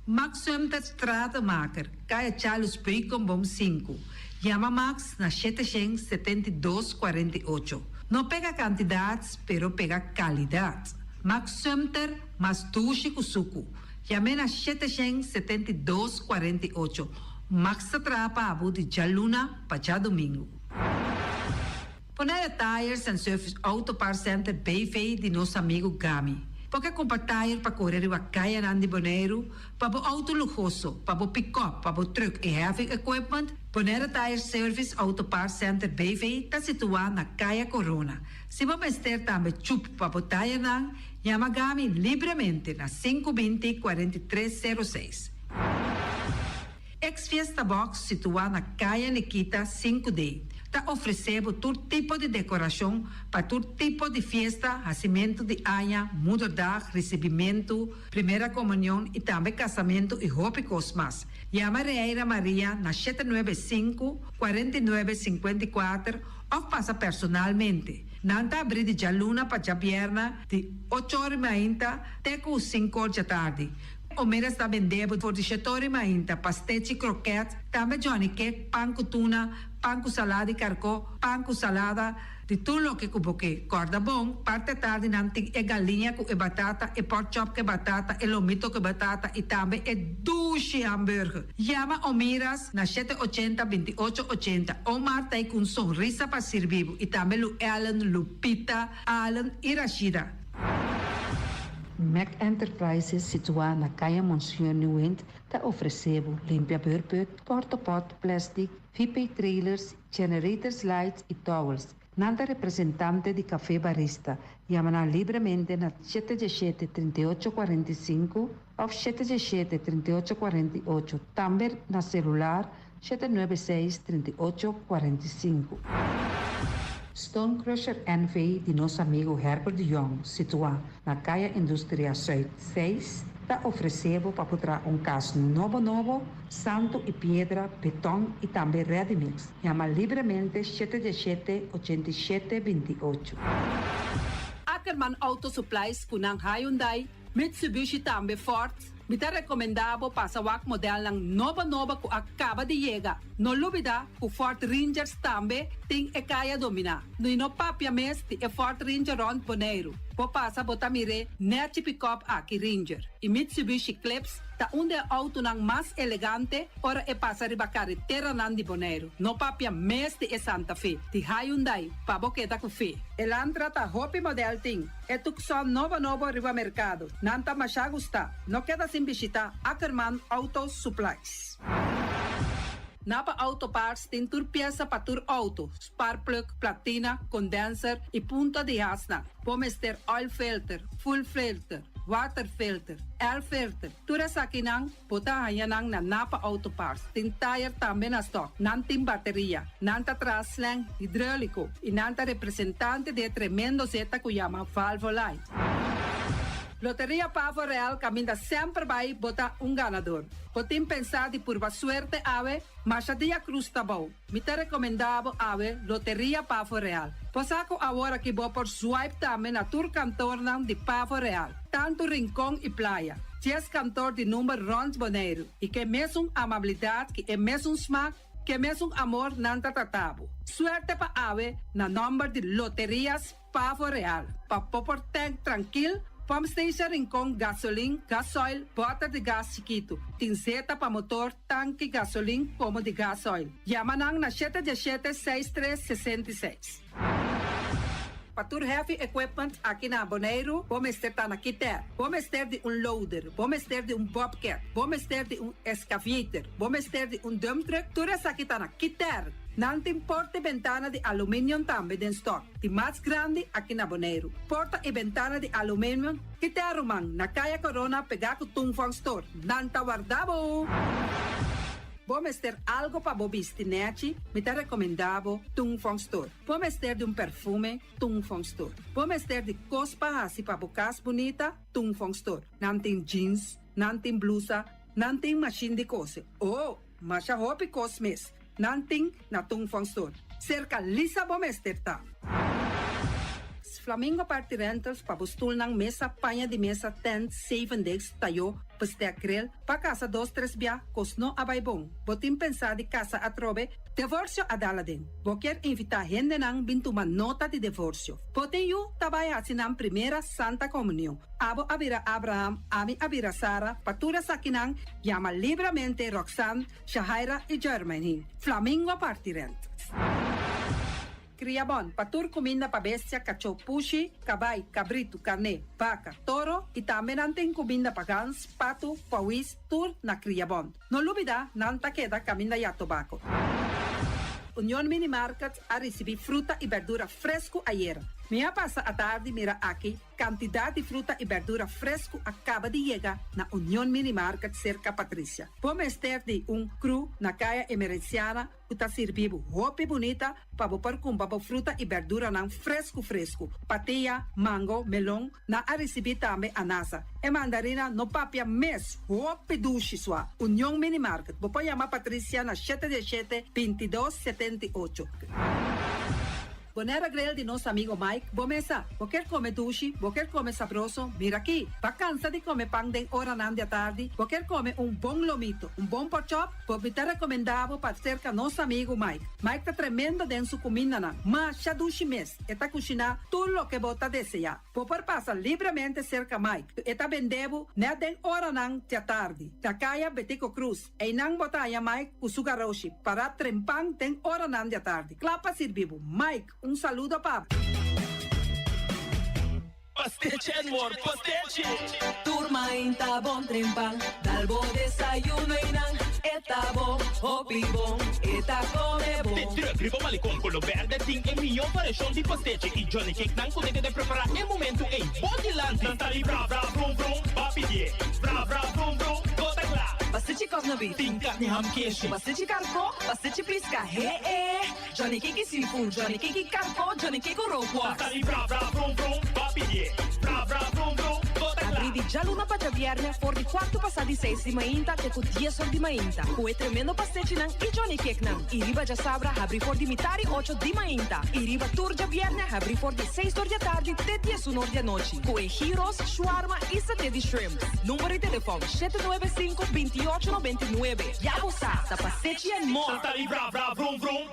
Max Sumter Stratenmaker, Kaya Charles Beukenboom sinku. Yama Max na 772 48. No pega kantidat, pero pega kalidat. Max Sumter, mas dushi ku suku. Yam'é na 772 48. Max ta traha pa bo di djaluna pa djadumingu. Bonaire Tires and Service Auto Parts Center BV di nos amigu Gami. Bo ke kumpra tire pa kore riba kayanan di Boneiru, pa bo outo luhoso, pa bo pikòp, pa bo trùk i heavy equipment? Bonaire Tire Service Auto Parts Center BV ta situá na Kaya Corona. Si bo mester tambe chup pa bo tirenan, yama Gami libremente na 520 43 06. Ex Fiesta Box situá na Kaya Nikita 5D ta ofresé bo tur tipo di dekorashon pa tur tipo di fiesta, hasimentu di aña, moederdag, risibimentu, primera komunion i tambe kasamentu i hopi kos mas. Yama Reira Maria na 795, 49, 54 òf pasa personalmente. Nan ta abrí di djaluna pa djabièrnè di ocho or i mainta te ku sinku or djatardi. Omeras ta bende bo for di shetori mainta, pastechi, kroket, tambe johnny cake, pan ku tuna, pan ku salada di karkó, pan ku salada, di tur loke ku bo ke. Kòrda bon, parti atardi nan tin e galiña ku e batata, e pork chop ku e batata, e lomito ku e batata i tambe e dushi hamburger. Yama Omiras na 780 28 80. Omar ta ei ku un sonrisa pa sirbi bo i tambe Lu Ellen, Lupita, Allen i Rashida. Mac Enterprises situá na Kaya Monseñor Nieuwind ta ofresé bo limpia beurput, portapot, plastic, VP trailers, generators lights i towels. Nan ta representante di Café Barista. Yama nan libremente na 717 38 45 òf 717 38 48. Tambe na selular 796 38 45. Stone Crusher NV di nos amigu Herbert de Jong, situá na Kaya Industria Zuid 6, ta ofresé bo pa traha un kas nobo nobo, santu i piedra, beton i tambe ready mix. Yama libremente 717 87 28. Ackerman Auto Supplies ku nan Hyundai, Mitsubishi tambe Ford. Mi ta rekomendá bo pasa wak modelnan nobo nobo ku a kaba di yega. No lubidá ku Ford Rangers tambe tin e kaya dominá. I no papia mes di e Ford Ranger rònt Boneiru. Bo pasa bo ta mir'é nèchi pick-up aki Ranger. I Mitsubishi Eclipse ta un di e outonan mas elegante ora e pasa riba kareteranan di Boneiru. No papia mes di e Santa Fe, di Hyundai, pa bo keda ku fe. Elantra ta hopi model tin. E Tucson nobo nobo riba merkado. Nan ta masha gusta. No keda sin bishitá Ackerman Auto Supplies. Napa Auto Parts tin tur piesa pa tur outo, spark plug, platina, condenser i punta di hasnan. Bo mester oil filter, fuel filter, water filter, air filter. Tur esakinan bo ta haña nan na Napa Auto Parts. Tin tire tambe na stock. Nan tin bateria. Nan ta traha slang hidráuliko i nan ta representante di e tremendo zeta ku yama Valvoline. Loteria Pavo Real kaminda semper bai bo ta un ganador. Bo tin pensá di purba suerte awe, masha dia krus ta bou. Mi ta rekomendá bo awe Loteria Pavo Real. Bo sa ku awor aki bo por swipe tambe na tur kantornan di Pavo Real, tantu Rincon i Playa. 10 kantor di number rònt Boneiru i ke mesun amabilidat ku e mesun smak, ke mesun amor nan ta trata bo. Suerte pa awe na nòmber di Loterias Pavo Real. Pa bo por tank trankil, pump station Rincon, gasolin, gasoil, bòter di gas chikitu. Tin zeta pa motor, tanki, gasolin, komo di gasoil. Yama nan na 717 63 66. Pa tur heavy equipment aki na Boneiru, bo mester ta na Kiter. Bo mester di un loader, bo mester di un bobcat, bo mester di un excavator, bo mester di un dump truck, tur esaki ta na Kiter. Nan tin porta i bentana di aluminium tambe den stock, di mas grandi aki na Boneiru. Porta i bentana di aluminium, Kiter ruman, na Kaya Corona pegá ku Tung Fong Store. Nan ta warda bo! Bo mester algo pa bo bisti nechi? Mi ta recomenda bo Tung Fong Store. Bo mester di un perfume? Tung Fong Store. Bo mester di cos pa haci pa bo cas bunita? Tung Fong Store. Nan tin jeans, nan tin blusa, nan tin machine di cose. Oh, masha hopi cos mes. Nan tin na Tung Fong Store. Cerca Lisa bo mester ta. Flamingo Party Rentals pa bo stulnan, mesa, paña di mesa, tent, zevendegs, tayo, bestek, grill, pa casa dos tres bia, cos no a bay bon. Bo tin pensa di casa atrobe? Devorcio a dal aden. Bo kier invita hendenan bin tuma nota di devorcio. Bo tin yu ta bay haci nan primera Santa Comunion. Abo a bira Abraham, ami a bira Sara, pa tur esakinan yama libramente Roxanne, Shahaira y Jermaine. Flamingo Party Rent. Cria bon pa tur cuminda pa bestia, cachó, pushi, cabai, cabritu, carné, baca, toro y tambe nan tin cuminda pa gans, patu, pauwis, tur na Cria Bon. No lubida, nan ta keda caminda ya Tobaco. Union Mini Market a ricibi fruta y berdura fresco ayera. Mi a pasa atardi mira aki Kantidat di fruta i bèrdura fresku a kaba di yega na Union Mini Market serka Patricia. Bo mester di un kru na Kaya Emerenciana ku ta sirbi bo hopi bunita pa bo por kumpra bo fruta i bèrduranan fresku fresku. Patia, mango, melon, nan a risibí tambe anasa. E mandarina no papia mes, hopi dushi sua. Union Mini Market, bo por yama Patricia na shete diesshete, bintidos, 78. Bonaire Grill di nos amigo Mike, bo mesa. Bo kier come dushi, bo kier come sabroso, mira aki. Bo cansa di come pan den oranan di atardi, bo kier come un bon lomito, un bon porkchop, bo mi ta recomenda bo pa cerca nos amigo Mike. Mike ta tremendo den su cumindanan, masha dushi mes, e ta cushina tur loke bo ta desea. Bo por pasa libremente cerca Mike, e ta bende bo net den oranan di atardi, na caya Betico Cruz. Einan bo ta haña Mike ku su garoshi pará trempan den oranan di atardi, kla pa sirbi bo. Mike, un saludo pa bo. Pastechi and more, pastechi! Tur mainta bon trempan, dal bo desayuno einan, e ta bo, hopi bon, e ta come bon. De truck riba Malecon Colo Berde tin e mihó variashon di pastechi y Johnny Cake nan ku ta keda prepará e momentu ei bo dilanti. Nan ta di bra bra brum brum, ba pidié bra bra brum brum, bo ta kla. Pastechi kòs na bif. Tin karni ham keshi. Pastechi karkó, pastechi piska, he e. Johnny Cake seafood, Johnny Cake karkó, Johnny Cake rookworst. Nan ta di bra bra brum brum, ba pidié bra bra brum brum, bo ta kla. Abrí di djaluna pa djabièrnè for di kuartu pasá di seis di mainta te ku dies or di mainta ku e tremendo pastechinan i Johnny Cakenan. I riba djasabra habrí for di mitari ocho di mainta i riba tur djabièrnè habrí for di seis or di atardi te diesun or di anochi ku e gyros, shawarma i saté di shrimps. Number di telefòn, shete nuebe sinku, binti ocho 99. Ya bo sa, ta pastechi and more! Nan ta di bra bra vrum vrum.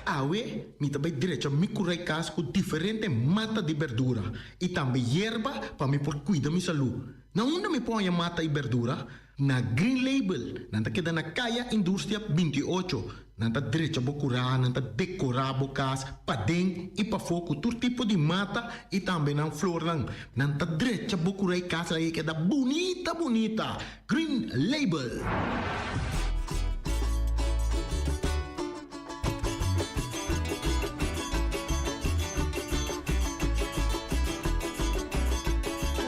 Awe mi ta bai drecha mi kurai kas ku diferente mata di berdura i tambe yerba pa mi por kuida mi salú. Na unda mi por haña mata i berdura? Na Green Label. Nan ta keda na Kaya Industria 28. Nan ta drecha bo kurá, nan ta dekorá bo kas paden i pafó ku tur tipo di mata i tambe nan flornan. Nan ta drecha bo kurá i kas ei keda bunita bunita. Green Label.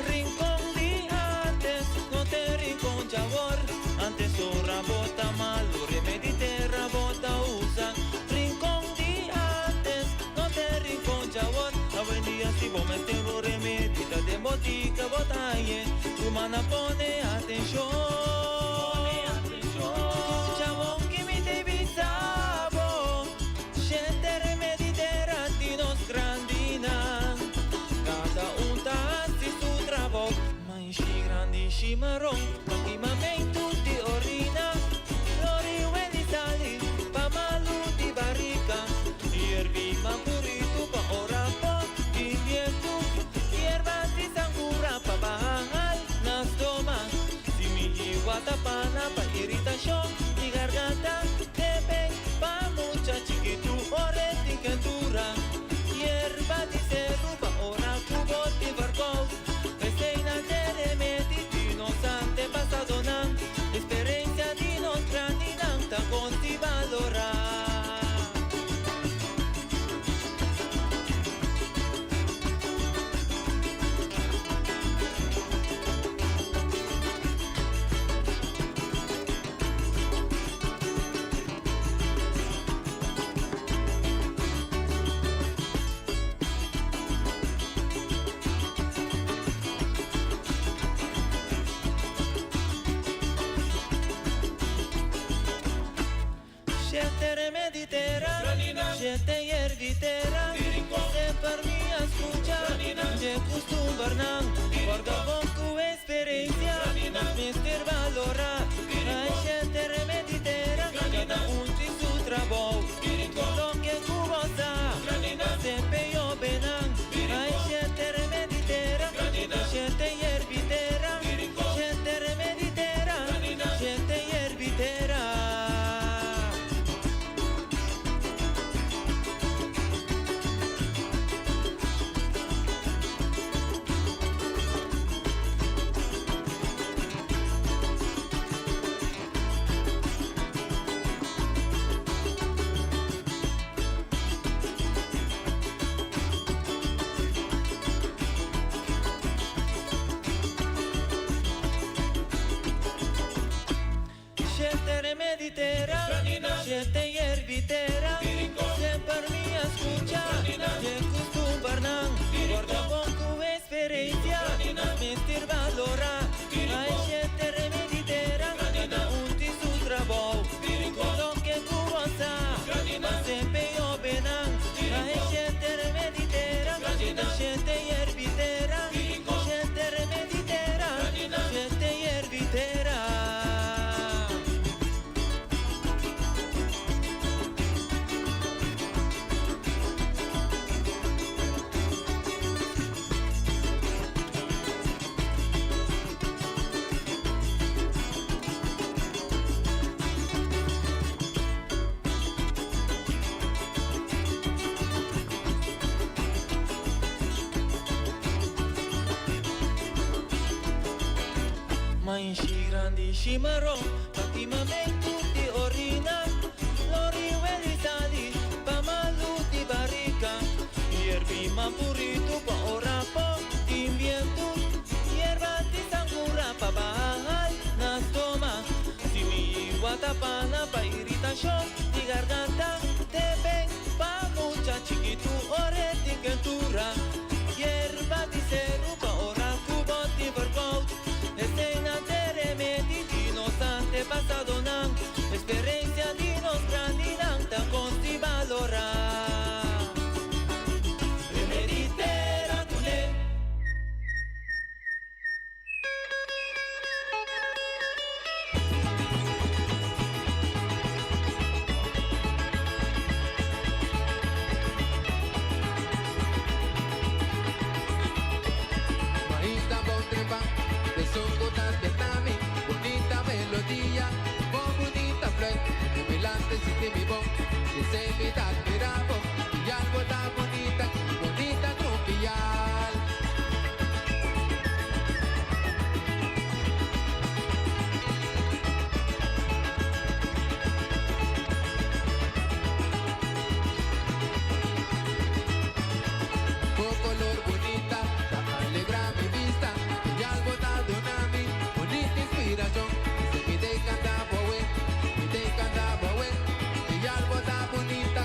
Rincon di antes no te rincon djawor Antes ora bo ta malu remedi tera bo ta usa Rincon di antes no te rincon djawor Awendia si bo mester un remedi ta den botica bo ta hañ'e Rumannan pone atencion. Shete remedi tera, shete yerbi tera. Semper mi a scucha, dje custumbernan. Corda bon cu experiencia, nos mester valora. Ay shete remedi tera, cada un tin su trabou. Tur loke cu bo sa, semper hobennan. Ay shete remedi tera, shete yerbi tera. Shete remedi tera, shete yerbi tera. Shete remedi tera, shete yerbi tera. Semper mi a scucha, dje custumbernan. Corda bon cu experiencia, nos mester valora. Ay shete remedi tera, cada un tin su trabou. Tur loke cu bo sa, pa semper hobennan. Ay shete remedi tera, shete yerbi tera. Shete remedi tera, shete yerbi tera. Mainshi grandi shimarron, pa kimamentu di orina, lori weli sali, pa malu di barrica, yerbi mampuritu pa ora bo tin bientu, yerba di sangura pa baha na stoma, simia di watapana pa iritashon di garganta, teben pa mucha chikitu ora e tin kentura, yerba di seru pa ora ku bo tin verkoud, eseinan ta remedi di nos antepasadonan, eksperensia di nos grandinan ta kos di balorá. Remedi tera kuné. Mainta bon trempan, esun ku ta spierta mi. Bunita melodia, bo bunita fluit. Mi lanta sinti mi bon, esei mi ta admira bo. Pial bo ta bunita, bunita ku pial. Bo color bunita ta alegra mi vista. Pial bo ta duna mi bunita inspiracion. Si mi te canta bo we, mi te canta bo we. Pial bo ta bunita.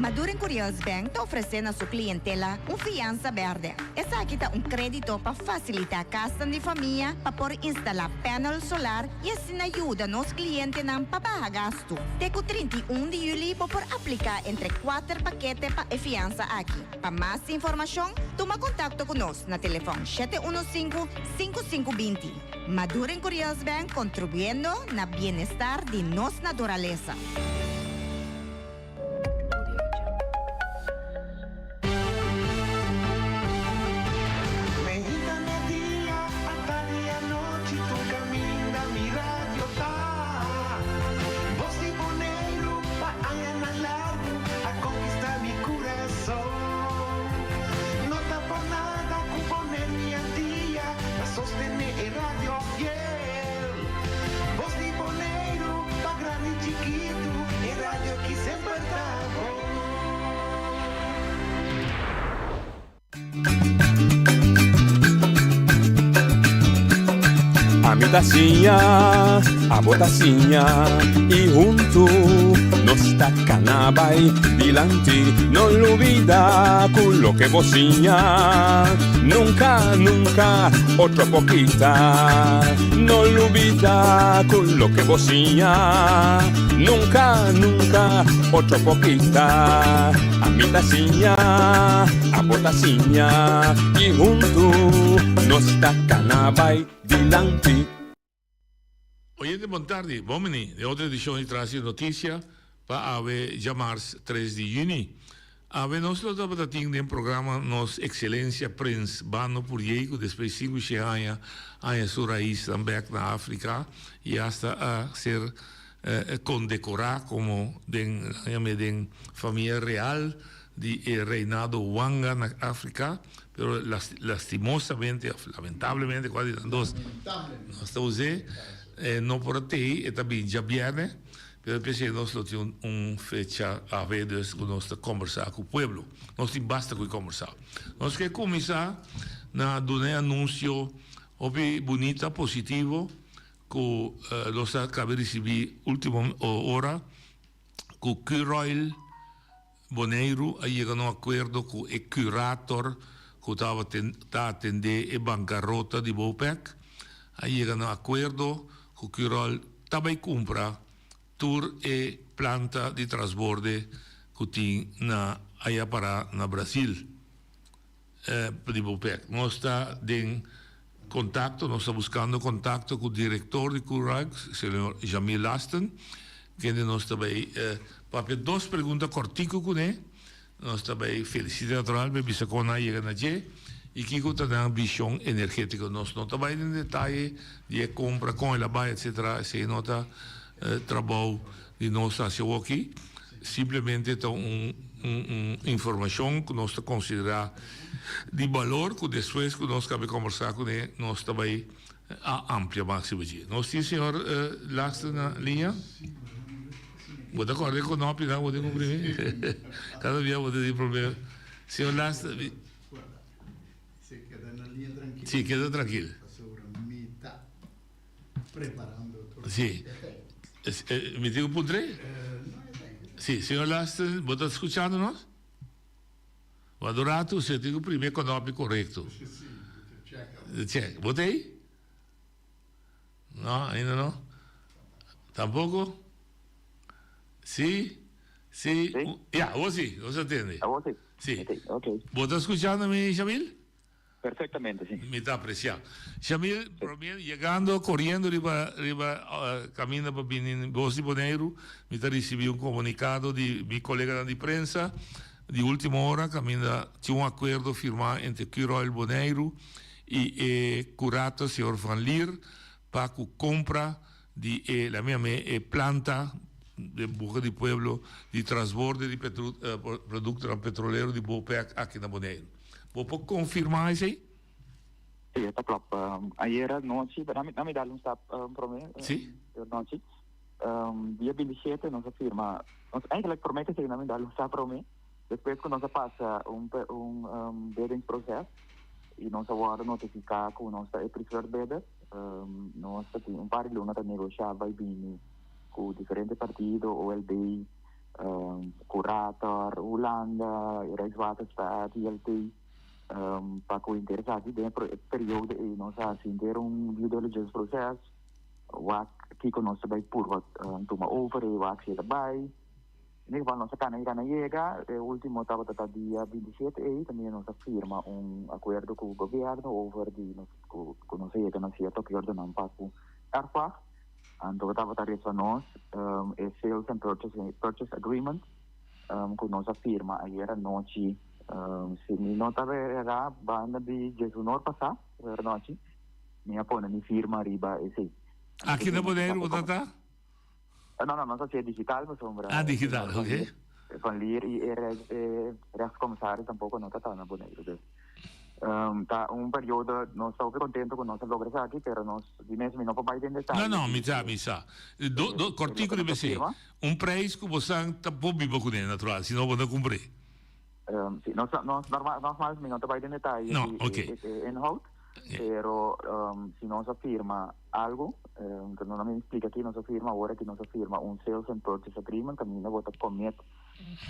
Maduren Curiels Bank ta ofresé na su klientela un fiansa bèrdè. Esaki ta un krédito pa fasilitá kasnan di famia pa por instalá panel solar i asina yuda nos klientenan pa baha gastu. Te ku 31 di yüli bo por apliká entre kuater pakete pa e fiansa aki. Pa mas informashon, tuma kontakto ku nos na telefòn 715 5520. Maduren Curiels Bank kontribuyendo na bienestar di nos naturalesa. Ami ta siña, abo ta siña y huntu nos ta cana bay dilanti. No lubida cu loke bo siña nunca, nunca otro por kita. No lubida cu loke bo siña nunca, nunca otro por kita. Ami ta siña, abo ta siña y huntu nos ta cana bay dilanti. Oyente bon tardi, bon bini den otro edicion di Tras di Noticia pa awe djamars tres di juni. Awe nos lo tabata tin den programa nos Excelencia Prins Bano Puriey cu despues sinku she aña haña su raisnan bek na Africa y hasta a ser condecora como den yam'e den famia real di e reinado Wanga na Africa, pero lastimosamente of lamentablemente cual di nan dos nos ta us'e no por a tei, e ta bin djabierne, pero p'esei nos lo tin un fecha awe dus cu nos ta combersa cu pueblo. Nos tin basta cu e combersa. Nos ke cuminsa na duna e anuncio hopi bunita, positivo, cu nos a caba di ricibi ultimo ora cu Curoil Boneiru a yega na un akuerdo ku e kurator ku ta atendé e bankarota di Bopec. A yega na un akuerdo ku Curol ta bai kumpra tur e planta di trasborde ku tin na aya pará na Brasil. Di Bopec. Nos ta den contacto, nos ta buscando contacto cu director di Curoil, señor Jamil Lasten, kende nos ta bay papia dos pregunta cortico cune. Nos ta bay felicita natural, bay bisa con nan a yega na dje y kico ta nan vision energetico. Nos no ta bay den detaye di e compra, con el a bay, etcetera, esey no ta trabou di nos haci awoki. Simplemente ta un un informacion cu nos ta considera di balor cu despues cu nos cabe conversa cune nos ta bay a amplia mas riba dje. Nos tin señor Laster na liña? Bo ta corda e conopinan bo tin comprimi? Cada bia bo ta tin problema. Señor Laster. Si, keda trankil. Sí. Mi tin ku puntr'é? Sí, señor Lasten, bo ta skuchando nos? Wak un ratu, usted tin ku primi e konopi korekto. Check. Bo ta ei? No, ainda no. Tampoko? Sí? Sí? Ya, awor sí, nos a tende. Awor sí. Sí. Bo ta skuchando mi, Shamil? Perfectamente, si. Mi ta aprecia. Shamil, prome yegando, coriendo riba riba caminda pa bini Bos di Boneiru, mi ta ricibi un comunicado di mi coleganan di prensa di ultimo ora caminda tin un acuerdo firma entre Curoil Boneiru y e curator señor Van Lier pa cu compra di e, laat mi yam'e, e planta den boca di pueblo di transborde di productonan petrolero di Bopec aki na Boneiru. Bo por confirma esey? Sí, e ta klop. Ayera nochi, pero na mi dal un stap prome. Sí. Nochi. Dia 27 nos a firma, nos eigenlijk prome ke esey na mi dal un stap prome, despues ku nos a pasa un un bidding proces y nos a wòrdu notifiká ku nos ta e preferred bidder. Nos ta tin un par di luna ta negoshá bai bini ku diferente partido, OLB. Curator, Hulanda, Rijkswaterstaat, ILT, pa ku interes aki den e periodo ei nos a hasi henter un due diligence proces, wak kiko nos ta bai purba tuma over ei, wak si e ta bai. In ieder geval nos a kana yega na yega, e ultimo tabata ta dia 27 ei, tambe nos a firma un akuerdo ku gobierno over di nos ku nos a yega na sierto akuerdonan pa ku erfpacht. Anto tabata resa nos e sales and purchase agreement ku nos a firma ayer anochi, si mi no ta erá banda di diesunor pasá, ayer anochi, mi a pone mi firma riba esei. Aki na Boneiru bo ta ta? No, no, nos a hasié digital pasobra. Ah, digital, oké. Van Lier i e rechtscommissaris tampoco no ta ta na Boneiru. Dus ta un periodo, nos ta hopi contento cu nos a logra esaki, pero nos di mes mi no por bay den detaye. No, no, mi sa, mi sa. Do, do, cortico riba esey. Un prijs cu bo san ta por biba cune, natural, si no bo no cumpr'e. Si, nos, nos, normal, nogmaals mi no ta bay den detaye No, di oké. e inhoud, pero si nos a firma algo, cu no mi splica aki, nos a firma awor aki nos a firma un sales and purchase agreement caminda bo ta commit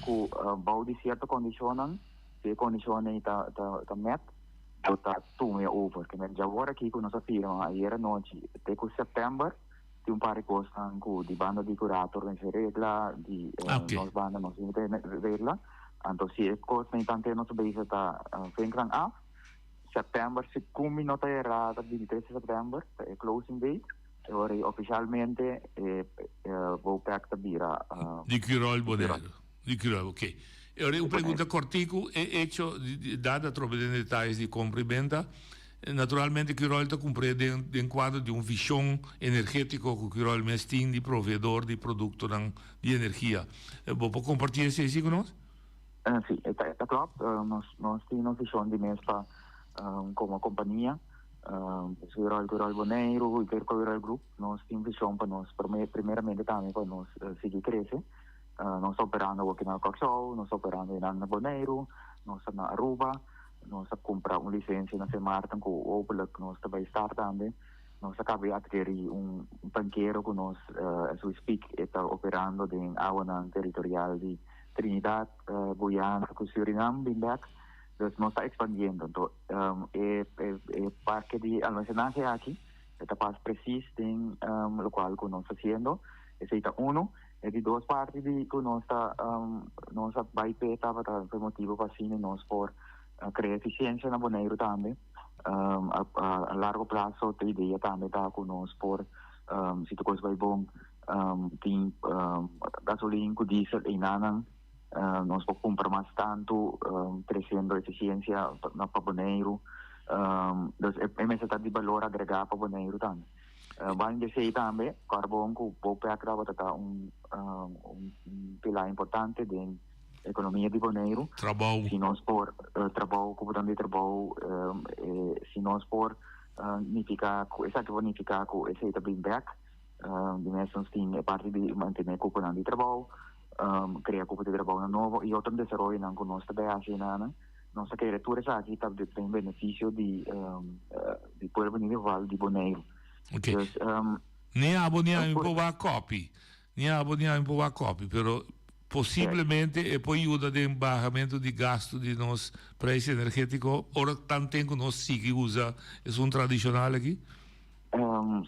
cu bou di cierto condicionnan, si e condicionnan ei ta ta met, bo ta tuma e over. Ke men djawor aki cu nos a firma ayer anochi te cu september tin un par di cosnan cu di banda di curator mester regla, di nos banda nos mester regla. Anto si e cosnan ei tante nos bezig ta vinknan af, September, si cu mi no ta erá ta 23 di september ta e closing date. E ora ei ofisialmente e Bopec ta bira. Di Curoil Boneiru. Di Curoil, ok. E ora ei un pregunta kortiku, e echo dada atrobe den detayes di kompra i benta, naturalmente Curoil ta kumpr'é den den kuadro di un vishon energetiko ku Curoil mes tin di proveedor di produktonan di energia. Bo por kompartí esei si ku nos? Si, e ta klòp. Nos nos tin nos vishon di mes pa komo kompania. Curoil, Curoil Boneiru i Curoil Group, nos tin vishon pa nos primeramente tambe pa nos sigui krese. Nos ta operando awoki na Kòrsou, nos ta operando einan na Boneiru, nos ta na Aruba, nos a kumpra un lisensia na Sint Maarten ku hopelijk nos ta bai start tambe. Nos a kaba di atkerí un tankero ku nos as we speak e ta operando den awanan teritorial di Trinidad, Guyana ku Surinam bin bek. Dus nos ta ekspandiendo. Anto e e parke di almasenahe aki e ta pas presis den lokual ku nos ta hasiendo. Esei ta unu. E di dos parti di ku nos ta nos a bai p'e tabata pa e motibu pa asina nos por krea efisiensia na Boneiru tambe. A largo plaso ta idea tambe ta ku nos por si tur kos bai bon tin gasolin ku diesel einanan. Nos por kumpra mas tantu tresiendo efisiensia pa Boneiru. Dus e mester ta di balor agregá pa Boneiru tambe. Banda di esei tambe, karbon ku Bopec tabata ta un pilar importante den ekonomia di Boneiru. Trabou. Si nos por trabou, kuponan di trabou, si nos por nifiká ku esaki por nifiká ku esei ta bin bèk. Di mes nos tin e parti di mantené kuponan di trabou, krea kupo di trabounan nobo i otro desaroyonan ku nos ta bay hasi enanan. Nos ta kere tur esaki ta den benefisio di di pueblo in ieder geval di Boneiru. Ok. Dus, Ni abo ni ami por wak kopi. Ni abo ni ami por wak kopi, pero posiblemente e por yuda den bahamentu di gastu di nos prijs energetiko ora tanten ku nos sigui usa esun tradishonal aki?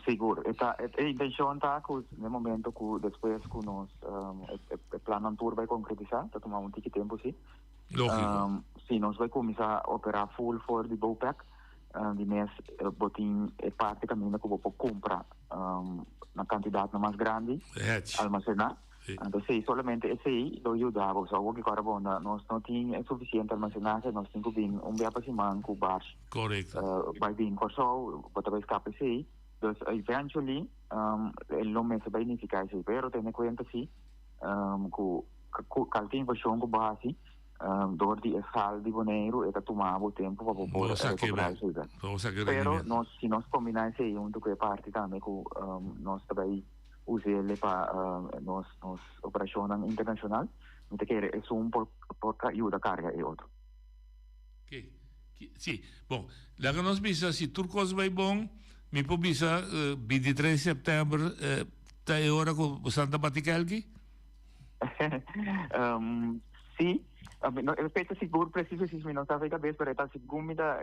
Sigur. E ta e intencion ta cu n'e momento cu despues cu nos e plannan tur bay concretisa, ta tuma un tiki tempo si. Logico. Si nos bay cuminsa opera full for di Bopec, di mes bo tin e parti caminda cu bo por cumpra na cantidadnan mas grandi, almacena. Anto si solamente esey lo yuda bo. So awor ki kora bo nos no tin e suficiente almacenahe, nos tin cu bin un bia pa siman cu barsh. Correcto. Bay bin Corsou, bo ta bay scapa esey. Dus eventually e lo mester bay nifica esey. Pero tene cuenta si cu calke inversion cu bo haci door di e schaal di Boneiru e ta tuma bo tempo pa bo por recupera esey. Pero nos si nos combina esey hunto cu e parti tambe cu nos ta bay us'e pa nos nos operashonnan internashonal, mi ta kere esun por por yuda karga e otro. Ke, si, bon, laga nos bisa si tur kos bai bon, mi por bisa 23 sèptèmber ta e ora ku bosan ta bati kèlki? Um, sí, no, e fecha sigur precies precies mi no sa fe cabes, pero e ta segun mi ta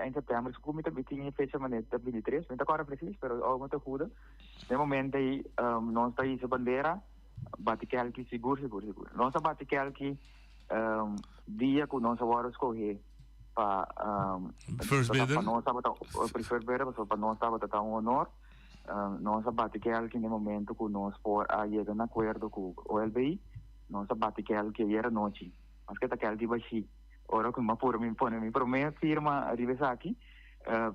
eind september, segun mi ta tin e fecha manera ta 23, mi ta acorda precies, pero awo mi ta huda. Den momento ei um, nos ta hisa bandera, bati kelki sigur sigur sigur. Nos a bati kelki um, dia ku nos a wòrdu skohe pa um, First pa bidder. nos tabata preferred bidder, pasobra pa nos tabata ta un honor. Nos a bati kelki na e momento ku nos por a yega na akuerdo ku OLB. Nos a bati kelki ayer anochi. Maske ta kelki bashí. Ora ku mi a pura mi pone mi promé firma riba esaki.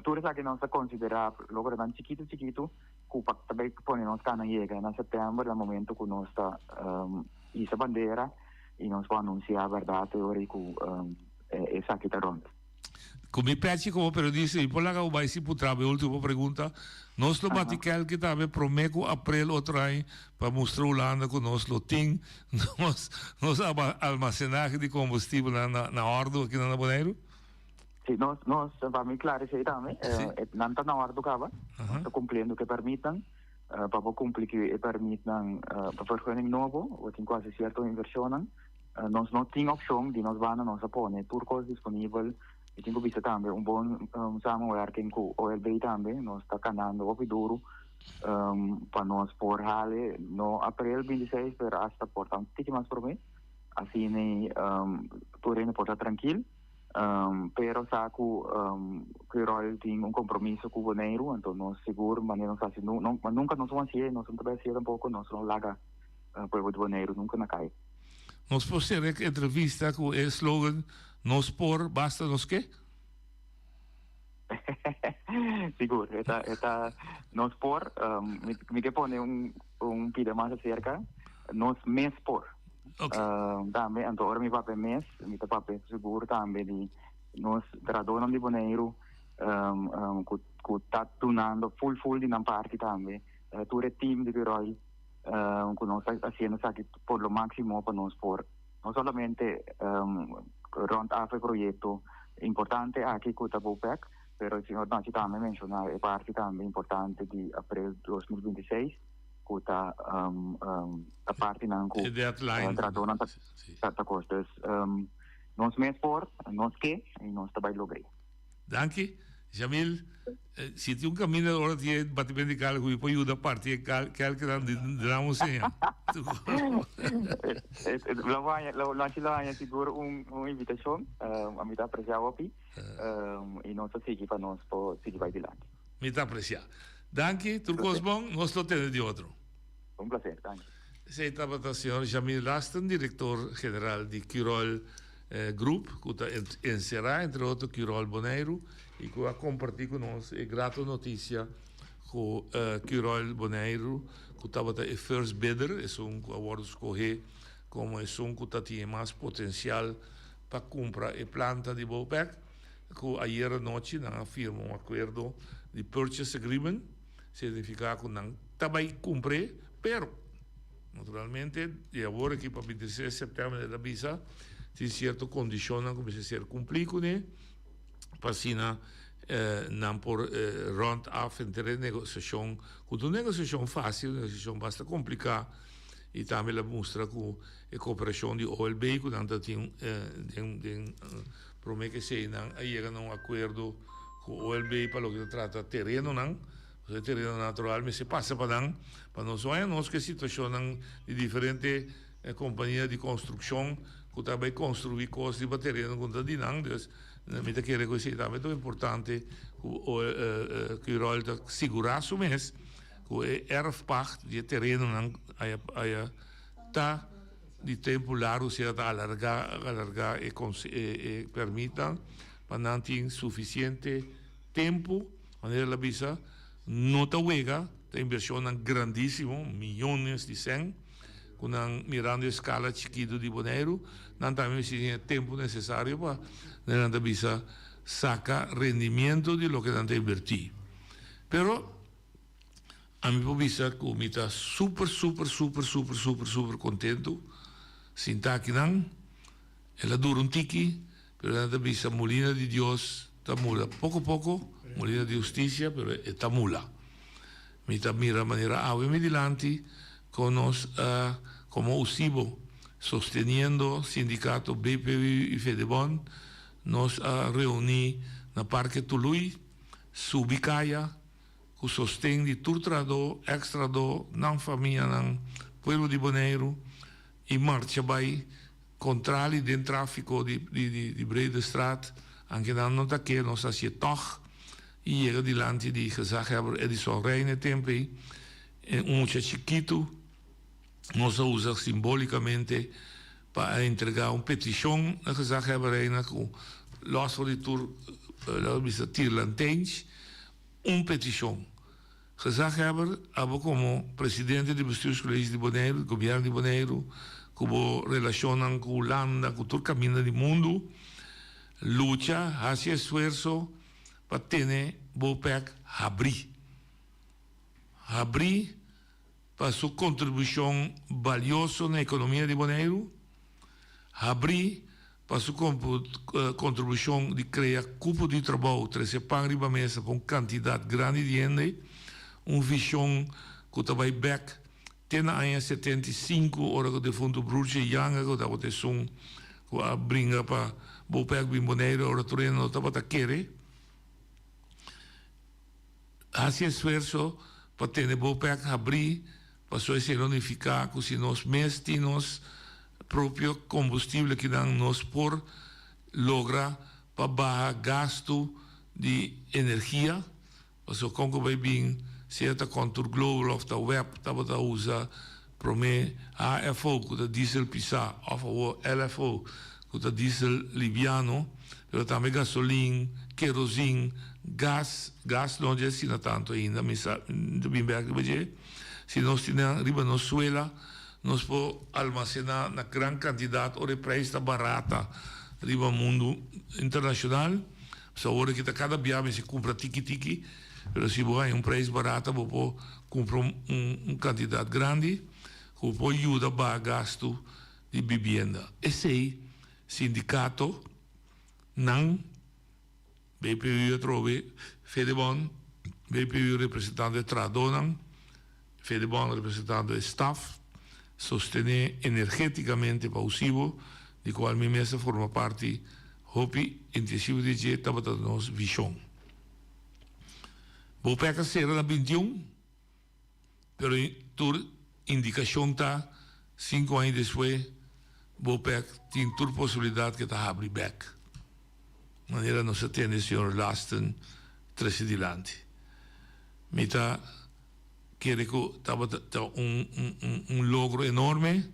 Tur esaki nos ta konsiderá logronan chikitu chikitu ku pa ta bai pone nos kana yega na sèptèmber na momento ku nos ta hisa bandera i nos por anunsiá bèrdat e ora ei ku esaki ta rònt. Ku mi pechi komo periodista mi por laga bo bai sin puntra bo e ultimo pregunta. Nos lo bati kelki tambe prome ku aprel otro aña pa mustra Hulanda ku nos lo tin nos nos almacenahe di kombustibelnan na na òrdu aki na Boneiru? Si, nos nos pa mi klaro esei tambe. Nan ta na òrdu kaba. Nos ta kumpliendo ku e pèrmitnan. Pa bo kumpli ku e pèrmitnan pa vergunning nobo bo tin ku hasi sierto invershonnan. Nos no tin opshon di nos banda, nos a pone tur kos disponibel. Mi tin ku bisa tambe un bon samenwerking ku OLB tambe. Nos ta kanando hopi duru pa nos por hale, no aprel 26, pero asta por ta un tiki mas promé. Asina tur hende por ta trankil. Pero sa ku Curoil tin un kompromiso ku Boneiru, anto nos sigur manera nos hasi, nunka nos no hasié, nos no ta bai hasié tampoko, nos no laga pueblo di Boneiru nunka na kai. Nos por sera e entrevista ku e slogan Nos por, basta nos ke? Sigur, e ta, e ta nos por, mi, mi ke pone un, un pida mas acerca, nos mes por. Okay. Tambe, anto ora mi papia mes, mi ta papia sigur tambe di nos trahadornan di Boneiru, ku, ku ta dunando full full di nan parti tambe, tur e team di Curoil. Cu nos ta haciendo esaki por lo maximo pa nos por no solamente rond af e proyecto importante aki cu ta BOPEC, pero e señor Nachi tambe menciona e parti tambe importante di april 2026 cu ta ta partinan cu E deadline. trahadornan ta ta cos. Dus nos mes por, nos ke y nos ta bay logr'e. Danki. Jamil, si tin un caminda ora tin e batimento di cal cu mi por yuda parti e cal kelkinan di duna un seña. Lo haña, lo Lanchi lo haña sigur un un invitacion. A mi ta aprecia hopi. Y nos ta sigui pa nos por sigui bay dilanti. Mi ta aprecia. Danki, tur cos bon, nos lo tende di otro. Un placer, danki. Esey tabata señor Jamil Lasten, director general di Curoil Group, cu ta encera entre otro Curoil Boneiru y cu a comparti cu nos e grato noticia cu Curoil Boneiru, cu tabata e first bidder, esun cu a wordo scoge como esun cu ta tin e mas potencial pa cumpra e planta di Bopec, cu ayer anochi nan a firma un acuerdo di purchase agreement. Significa cu nan ta bay cumpr'e, pero naturalmente di awor aki pa 26 september el a bisa tin cierto condicionnan cu mester ser cumpli cune pa asina nan por rond af henter e negociacion cu ta un negociacion facil, un negociacion basta complica y tambe el a mustra cu e cooperacion di OLB cu nan ta tin den den Prome ke esei nan a yega na un akuerdo ku OLB pa loke ta trata terenonan, pasobra e tereno natural mester pasa pa nan, pa nos no haña nos ku e situashonnan di diferente kompania di konstrukshon ku ta bai konstruí kos riba tereno ku no ta di nan. Dus mi ta kere ku esei tambe ta importante ku Curoil ta sigurá su mes ku e erfpacht di e terenonan aya ta. Di tempu largu sea ta alargá alargá e e permitnan pa nan tin sufisiente tempu, manera el a bisa, no ta wega, ta invershonnan grandísimo, miyones di sèn, ku nan mirando e skala chikitu di Boneiru, nan tambe mester tin e tempu nesesario pa, manera nan ta bisa, saka rendimiento di loke nan ta invertí. Pero. Ami por bisa ku mi ta super super super super super super kontentu sinta akinan. El a dura un tiki, pero nan ta bisa mulina di Dios ta mula poko poko, mulina di hustisia, pero e ta mula. Mi ta mira manera awe mi dilanti kon nos a komo usibo. Sosteniendo sindikato BPU i Fedebon, nos a reuní na Parke Tului, subi kaya, ku sosten di tur trahadó, èks trahadó, nan famianan, pueblo di Boneiru i marcha bai kontrali den tráfiko di di Breedestraat, anke nan no ta ke nos hasié tòg i yega dilanti di gezaghebber Edison Rijn e tempu ei, un mucha chikitu. Nos a usa simbólikamente pa a entregá un petishon na Gezaghebber Reina ku lòs for di tur, laga bisa, tirlantens, un petishon. Gezaghebber, abo komo presidente di Bestuurscollege di Boneiru, di gobièrnu di Boneiru, ku bo relashonnan ku Hulanda, ku tur kaminda di mundu, lucha, hasi esfuerso pa tene Bopec habrí. Habrí. pa su kontribushon balioso na ekonomia di Boneiru, habrí pa su kontribushon di krea kupo di trabou, trese pan riba mesa pa un kantidat grandi di hende, un vishon ku ta bai bèk te na aña 75 ora ku defuntu Broertje Janga ku tabata esun ku a bringa pa Bopec bin Boneiru ora tur hende no tabata kere. Hasi esfuerso pa tene bo pek habrí, pasobra esei lo nifiká ku si nos mes tin nos propio kombustible kinan nos por logra pa baha gastu di energia, pasobra kon ku bai bin sea ta Contour Global òf ta web tabata usa promé HFO ku ta diesel pisá òf awor LFO ku ta diesel liviano, pero tambe gasolin, kerozin, gas, gas no dje asina tantu ainda, mi sa mi ta bin bek riba dje. Si nos tin nan riba nos suela nos por almasená na gran kantidat ora e preis ta barata riba mundu internashonal. Pasobra awor aki ta kada bia mester kumpra tiki tiki, pero si bo haña un preis barata bo por kumpra un kantidat grandi ku por yuda baha gastu di bibienda. Esei sindikato nan, BPU atrobe, Fedebon, BPU representando e trahadónan, Fedebon representando e staf, sostené energétikamente pa USIBO, di kual mi mes a forma parti hopi intensivo di dje, tabata nos vishon. Bopec a sera na 21. Pero tur indikashon ta sinku aña despues Bopec tin tur posibilidat ke ta habri bek, manera nos a tende señor Lasten trese dilanti. Mi ta kere ku tabata ta un un logro enorme,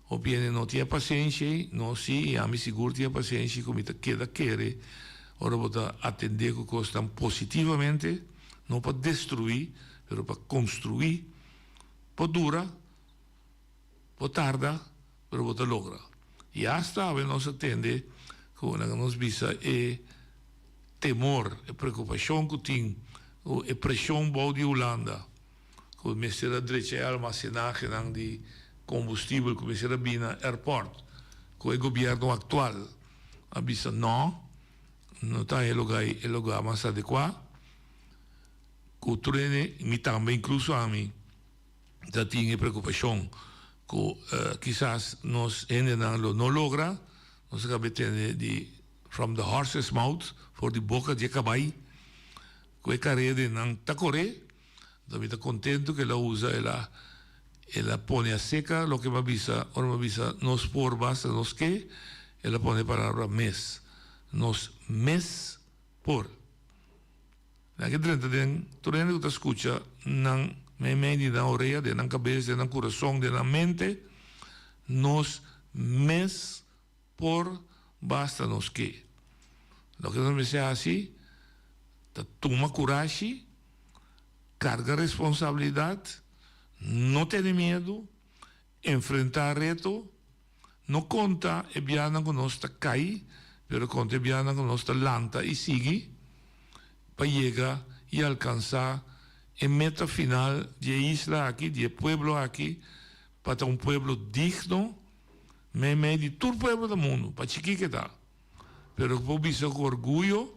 hopi hende no tin e pasenshi ei, nos si i ami sigur tin e pasenshi ku mi ta keda kere ora bo ta atende ku kosnan positivamente, no pa destruí pero pa construí por dura, por tarda, pero bo ta logra. Y hasta awe nos a tende cu laga nos bisa e temor, e preocupacion cu tin, cu e presion bou di Hulanda, cu mester a drecha e almacenahenan di combustibel cu mester a bini na airport, cu e gobierno actual a bisa no, no ta e lugar, e lugar mas adecua. Ku tur hende, mi tambe inkluso ami, ta tin e preokupashon ku kisas nos hendenan lo no logra. Nos a kaba di tende di from the horse's mouth, for di boka di e kabai, ku e karedenan ta kore. Anto mi ta kontentu ku el a usa, el a el a pone aseka loke mi a bisa, ora mi a bisa nos por basta nos ke, el a pone e palabra mes, nos mes por. Nan ke drenta den tur hende ku ta skucha nan meimei di nan orea, den nan kabes, den nan kurason, den nan mente, nos mes por basta nos ke. Loke nos mester hasi ta tuma kurashi, karga responsabilidat, no tene miedu, Enfrentá reto, No konta e bianan ku nos ta kai, pero konta e bianan ku nos ta lanta i sigui pa yega i alkansá e meta final di e isla aki, di e pueblo aki, pa ta un pueblo digno meimei di tur pueblo na mundu, pa chikí ke ta, pero ku por bisa ku orguyo.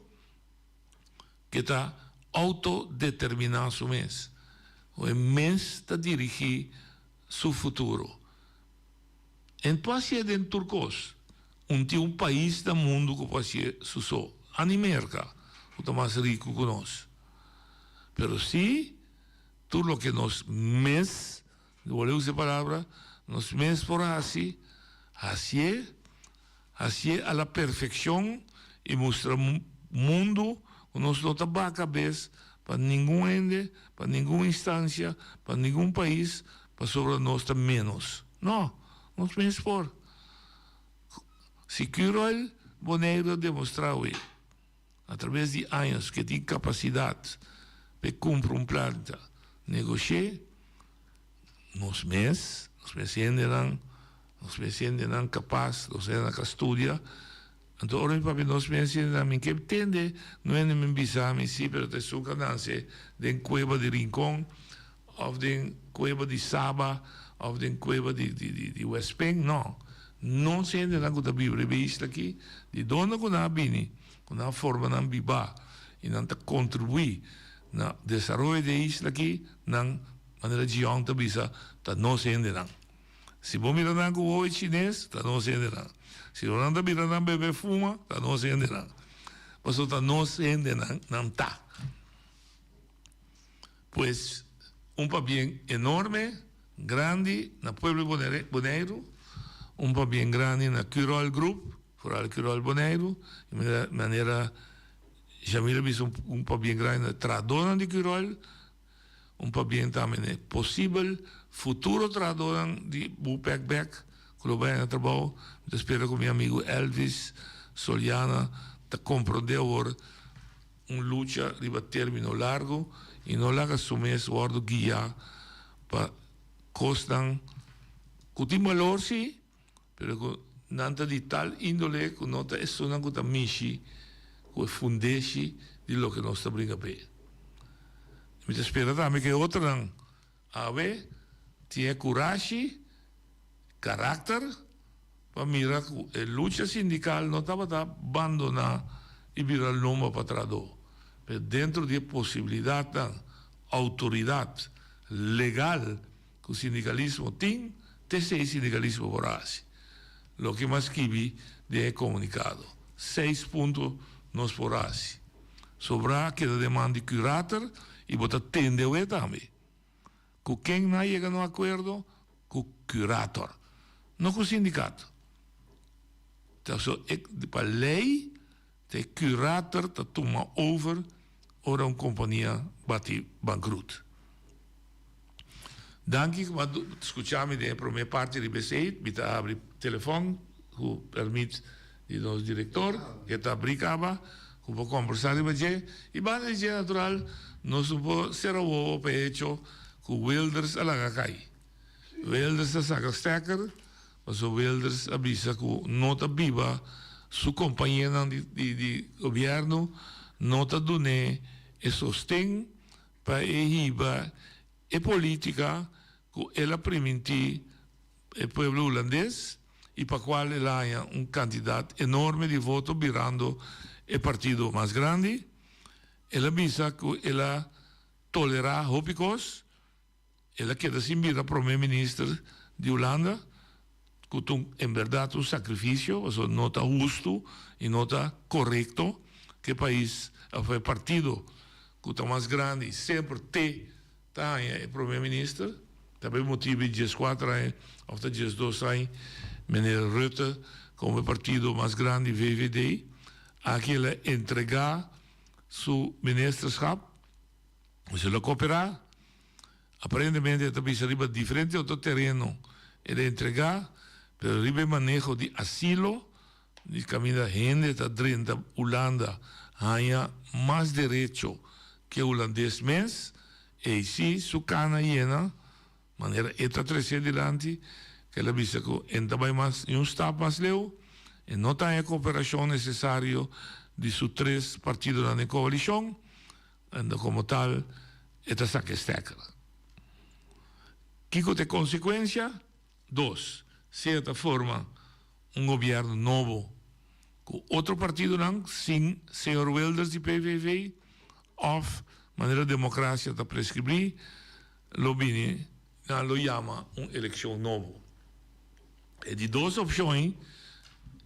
Ke ta autodeterminá su mes. O e mes ta dirigí su futuro. En por hasié den tur kos. Un tin un pais na mundu ku por hasié su so. Ani Merka, ku ta mas riku ku nos. Pero si tur loke nos mes, mi bolbe usa e palabra, nos mes por hasi, hasié, hasié a la perfekshon i mustra mundu ku nos no ta baha kabes pa ningun hende, pa ningun instansia, pa ningun pais, pasobra nos ta ménos. No, nos mes por. Si Curoil Boneiru a demostrá awe, a traves di años, ku e tin kapasidat pa e kumpra un planta, negosh'é, nos mes, nos mes hendenan, nos mes hendenan kapas, nos hendenan ku a studia, anto ora mi papia nos mes hendenan, mi ke tende no hende mi bisa mi si, pero ta esun ku a nase den kueba di Rincon, Of den cueba di Saba, of den cueba di di West Peng, no. Nos hendenan cu ta biba riba e isla aki, di donde cu nan a bini, cu nan a forma nan biba y nan ta contribui na desaroyo di e isla aki, nan, manera Gion ta bisa, ta nos hendenan. Si bo mira nan cu wowo e chines, ta nos hendenan. Si bo nan ta mira nan bebe fuma, ta nos hendenan. Pasobra ta nos hendenan nan ta. Pues un pabien enorme, grandi na pueblo di Boneiru, un pabien grandi na Curoil Group, foral Curoil Boneiru, y manera Jamil a bisa un pabien grandi na trahadornan di Curoil, un pabien tambe na e posibel futuro trahadornan di Bupek bek cu lo bay na trabao. Mi ta spera cu mi amigo Elvis Soliana ta comprende awor. Un lucha riba término largu i no laga su mes wòrdu guiá pa kosnan ku tin balor sí, pero ku nan ta di tal índole ku no ta esunnan ku ta mishi ku e fundeshi di loke nos ta bringa p'e. Mi ta spera tambe ku e otronan awe tin e kurashi, karakter, Pa mira ku e lucha sindikal no tabata bandoná i bira lomba pa trahadó, pero dentro di e posibilidatnan, outoridat legal ku sindikalismo tin, te esei sindikalismo por hasi. Loke mi a skibi den e komunikado, seis punto nos por hasi. Sobrá keda den man di kurator i bo ta tende awe tambe. Ku ken nan a yega na un akuerdo? Ku kurator, no ku sindikato. Ta so e pa lei ta e kurator ta tuma over ora un kompania bati bankrut. Danki ku a skucha mi den e promé parti riba esei. Mi ta habri telefòn ku pèrmit di nos direktor, ke ta abrí kaba, ku por kombersá riba dje. I banda di dje natural nos no por sera wowo pa e hecho ku Wilders a laga kai. Wilders a saka stekker pasobra Wilders a bisa ku no ta biba su kompañenan di di gobièrnu no ta dun'é e sosten pa e hiba e polítika ku el a primintí e pueblo hulandes y pa cual el a haña un cantidad enorme di voto birando e partido mas grandi. El a bisa cu el a tolera hopi cos, el a keda sin bira prome minister di Hulanda, cu ta un en berdad un sacrificio, pasobra no ta husto y no ta corecto cu e pais of e partido cu ta mas grandi semper te Ta haña e prome minister ta bay motibu di dieskuater aña of ta diesdos aña meneer Rutte como e partido mas grandi VVD aki el a entrega su ministerschap pues el a coopera aparentemente e ta bisa riba diferente otro tereno el a entrega pero riba e maneho di asilo Di kaminda hende ta drenta Hulanda haña mas derecho ke hulandes mes, ei si su kana yena, manera e ta trese dilanti, ke el a bisa ku e no ta bai mas ni un stap mas leu, e no ta haña koperashon nesesario di su tres partidonan den koalishon, anto komo tal e ta saka e stekker. Kiko ta e konsekuensia? Dos, sea ta forma un gobierno nobo cu otro partidonan sin señor Wilders di PVV of manera democracia ta prescribí lo bini nan lo yama un eleccion nobo. E di dos opshon ei,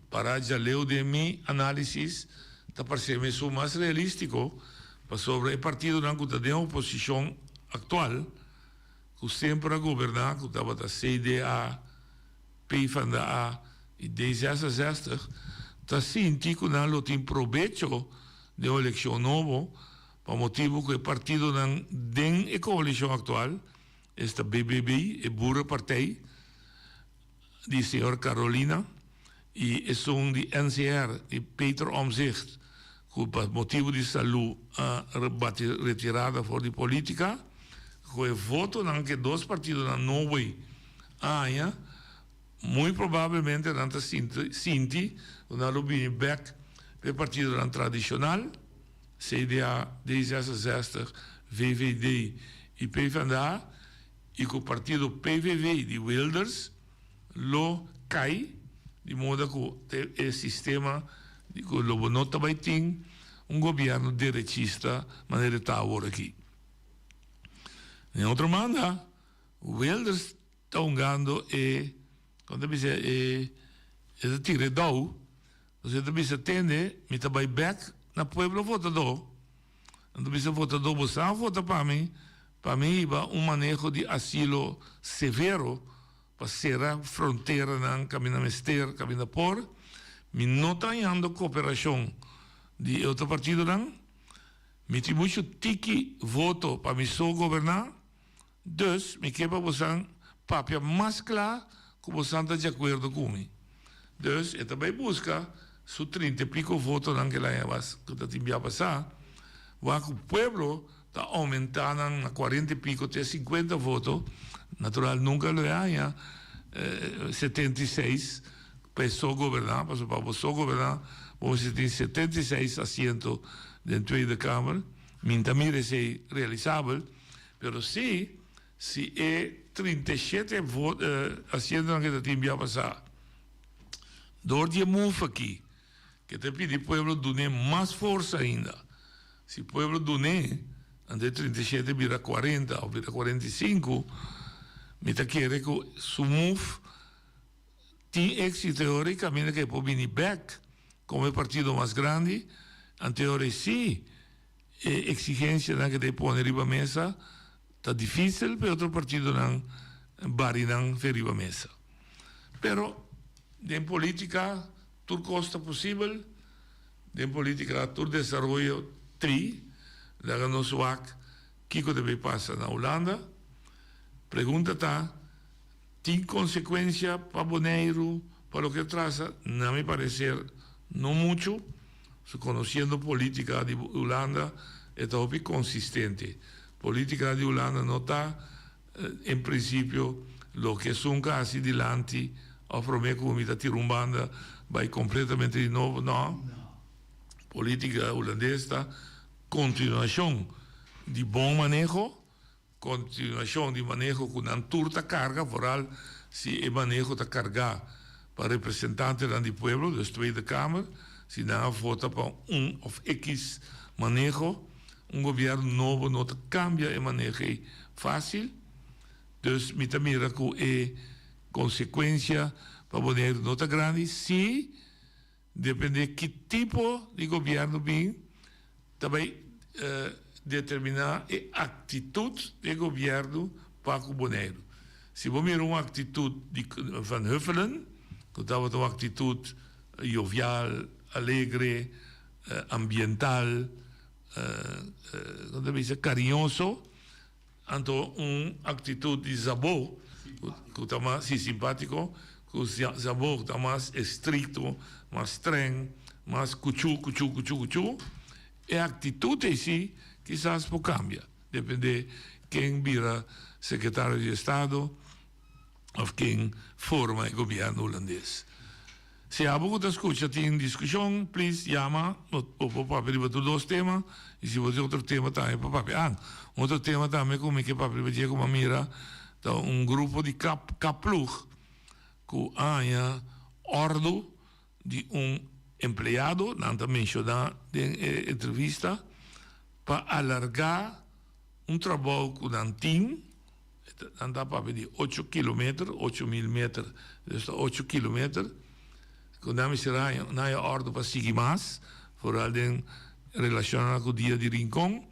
para djaleu den mi análisis, ta parsé mi esun mas realístiko, pasobra e partidonan ku ta den oposishon aktual, ku semper a goberná, ku tabata CDA, PvdA i D66, ta sinti ku nan lo tin probecho den un elekshon nobo, pa motibu ku e partidonan den e koalishon aktual, Esta BBB, e Boerenpartij di señor Carolina y esun di NCR di Peter Omtzigt cu pa motibo di salud a bati retirada for di politica, cu e votonan cu e dos partidonan nobo ey a haña, muy probablemente nan ta sinti cu nan lo bini bek pa e partidonan tradicional. CDA, D66, VVD i PvdA i ku partido PVV di Wilders lo kai di moda ku e sistema di ku lo bo no ta bai tin un gobièrnu derechista manera e ta awor aki. Den otro banda Wilders ta hungando e, kon ta bisa e, e ta tira e dou, pasobra e ta bisa tende mi ta bai bek na pueblo votadó, nan ta bisa votadó bo sa vota pa mi, pa mi hiba un maneho di asilo severo pa sera fronteranan kaminda mester, kaminda por, mi no ta hañando koperashon di e otro partidonan, mi tin muchu tiki voto pa mi so goberná. Dus, mi ke pa bosan papia mas kla ku bosan ta di akuerdo ku mi. Dus, e ta bai buska su trinta i piko votonan ku el a haña ku ta tin bia pasá, wak ku pueblo ta oumentá nan na kuarenta i piko te sinkuenta voto. Natural, nunka lo e haña 76 pa e so goberná, pasobra pa bo so goberná bo mester tin 76 asiento den Tweede Kamer. Mi n'ta mira esei realisabel. Pero si, si e 37 asientonan ke ta tin bia pasá, dor di e move aki, ke ta pidi pueblo dun'é mas forsa ainda, si pueblo dun'é, anto e 37 bira 40 òf bira 45, mi ta kere ku su move tin éxito e ora i kaminda ke e por bini bèk komo e partido mas grandi, anto e ora ei si. E exigencianan ke ta e pone riba mesa ta dificil pa e otro partidonan bari nan fe riba mesa. Pero den politica tur cos ta posibel, den politica tur desaroyo t'ey, laga nos wak kico ta bay pasa na Hulanda. Pregunta ta, tin consecuencia pa Boneiru pa loke a trasa? Na mi parecer no mucho. Su conociendo politica di Hulanda e ta hopi consistente. Politica di Hulanda no ta en principio loke esun ka haci dilanti of prome cu mi ta tira un banda bay completamente di nobo, no. Politica Hulandes ta continuacion di bon maneho. Kontinuashon di maneho ku nan tur ta karga, vooral si e maneho ta kargá pa representantenan di pueblo, dus Tweede Kamer, si nan a vota pa un òf ekis maneho, un gobièrnu nobo no ta kambia e maneho ei fásil. Dus mi ta mira ku e konsekuensia pa Boneiru no ta grandi si Depende ki tipo di gobierno bin ta bay determina e actitud di e gobierno pa cu Boneiru. Si bo mira un actitud di Van Huffelen, cu tabata un actitud jovial, alegre, ambiental, con ta bisa cariñoso, Anto un actitud di Szabó cu ta mas, si, simpatico, cu Szabó cu ta mas estricto, mas streng, mas cuchu, cuchu, cuchu, cuchu. E actitud ey si kisas por cambia, depende ken bira secretario di estado of ken forma e gobierno Hulandes. Si abo ku ta skucha tin diskushon, please yama, bo por papia riba tur dos tema, i si bo tin otro tema tambe por papia. Ah, un otro tema tambe ku mi ke papia riba dje ku mi a mira ta un grupo di kap, kapploeg ku a haña òrdu di un empleado, nan ta menshoná den e entrevista, pa alargá un trabou ku nan tin. Nan ta papia di ocho kilometer, 8000 meter, dus ta ocho kilometer, ku nan mester haña, nan haña òrdu pa sigui mas, foral den relashonnan ku dia di Rincon.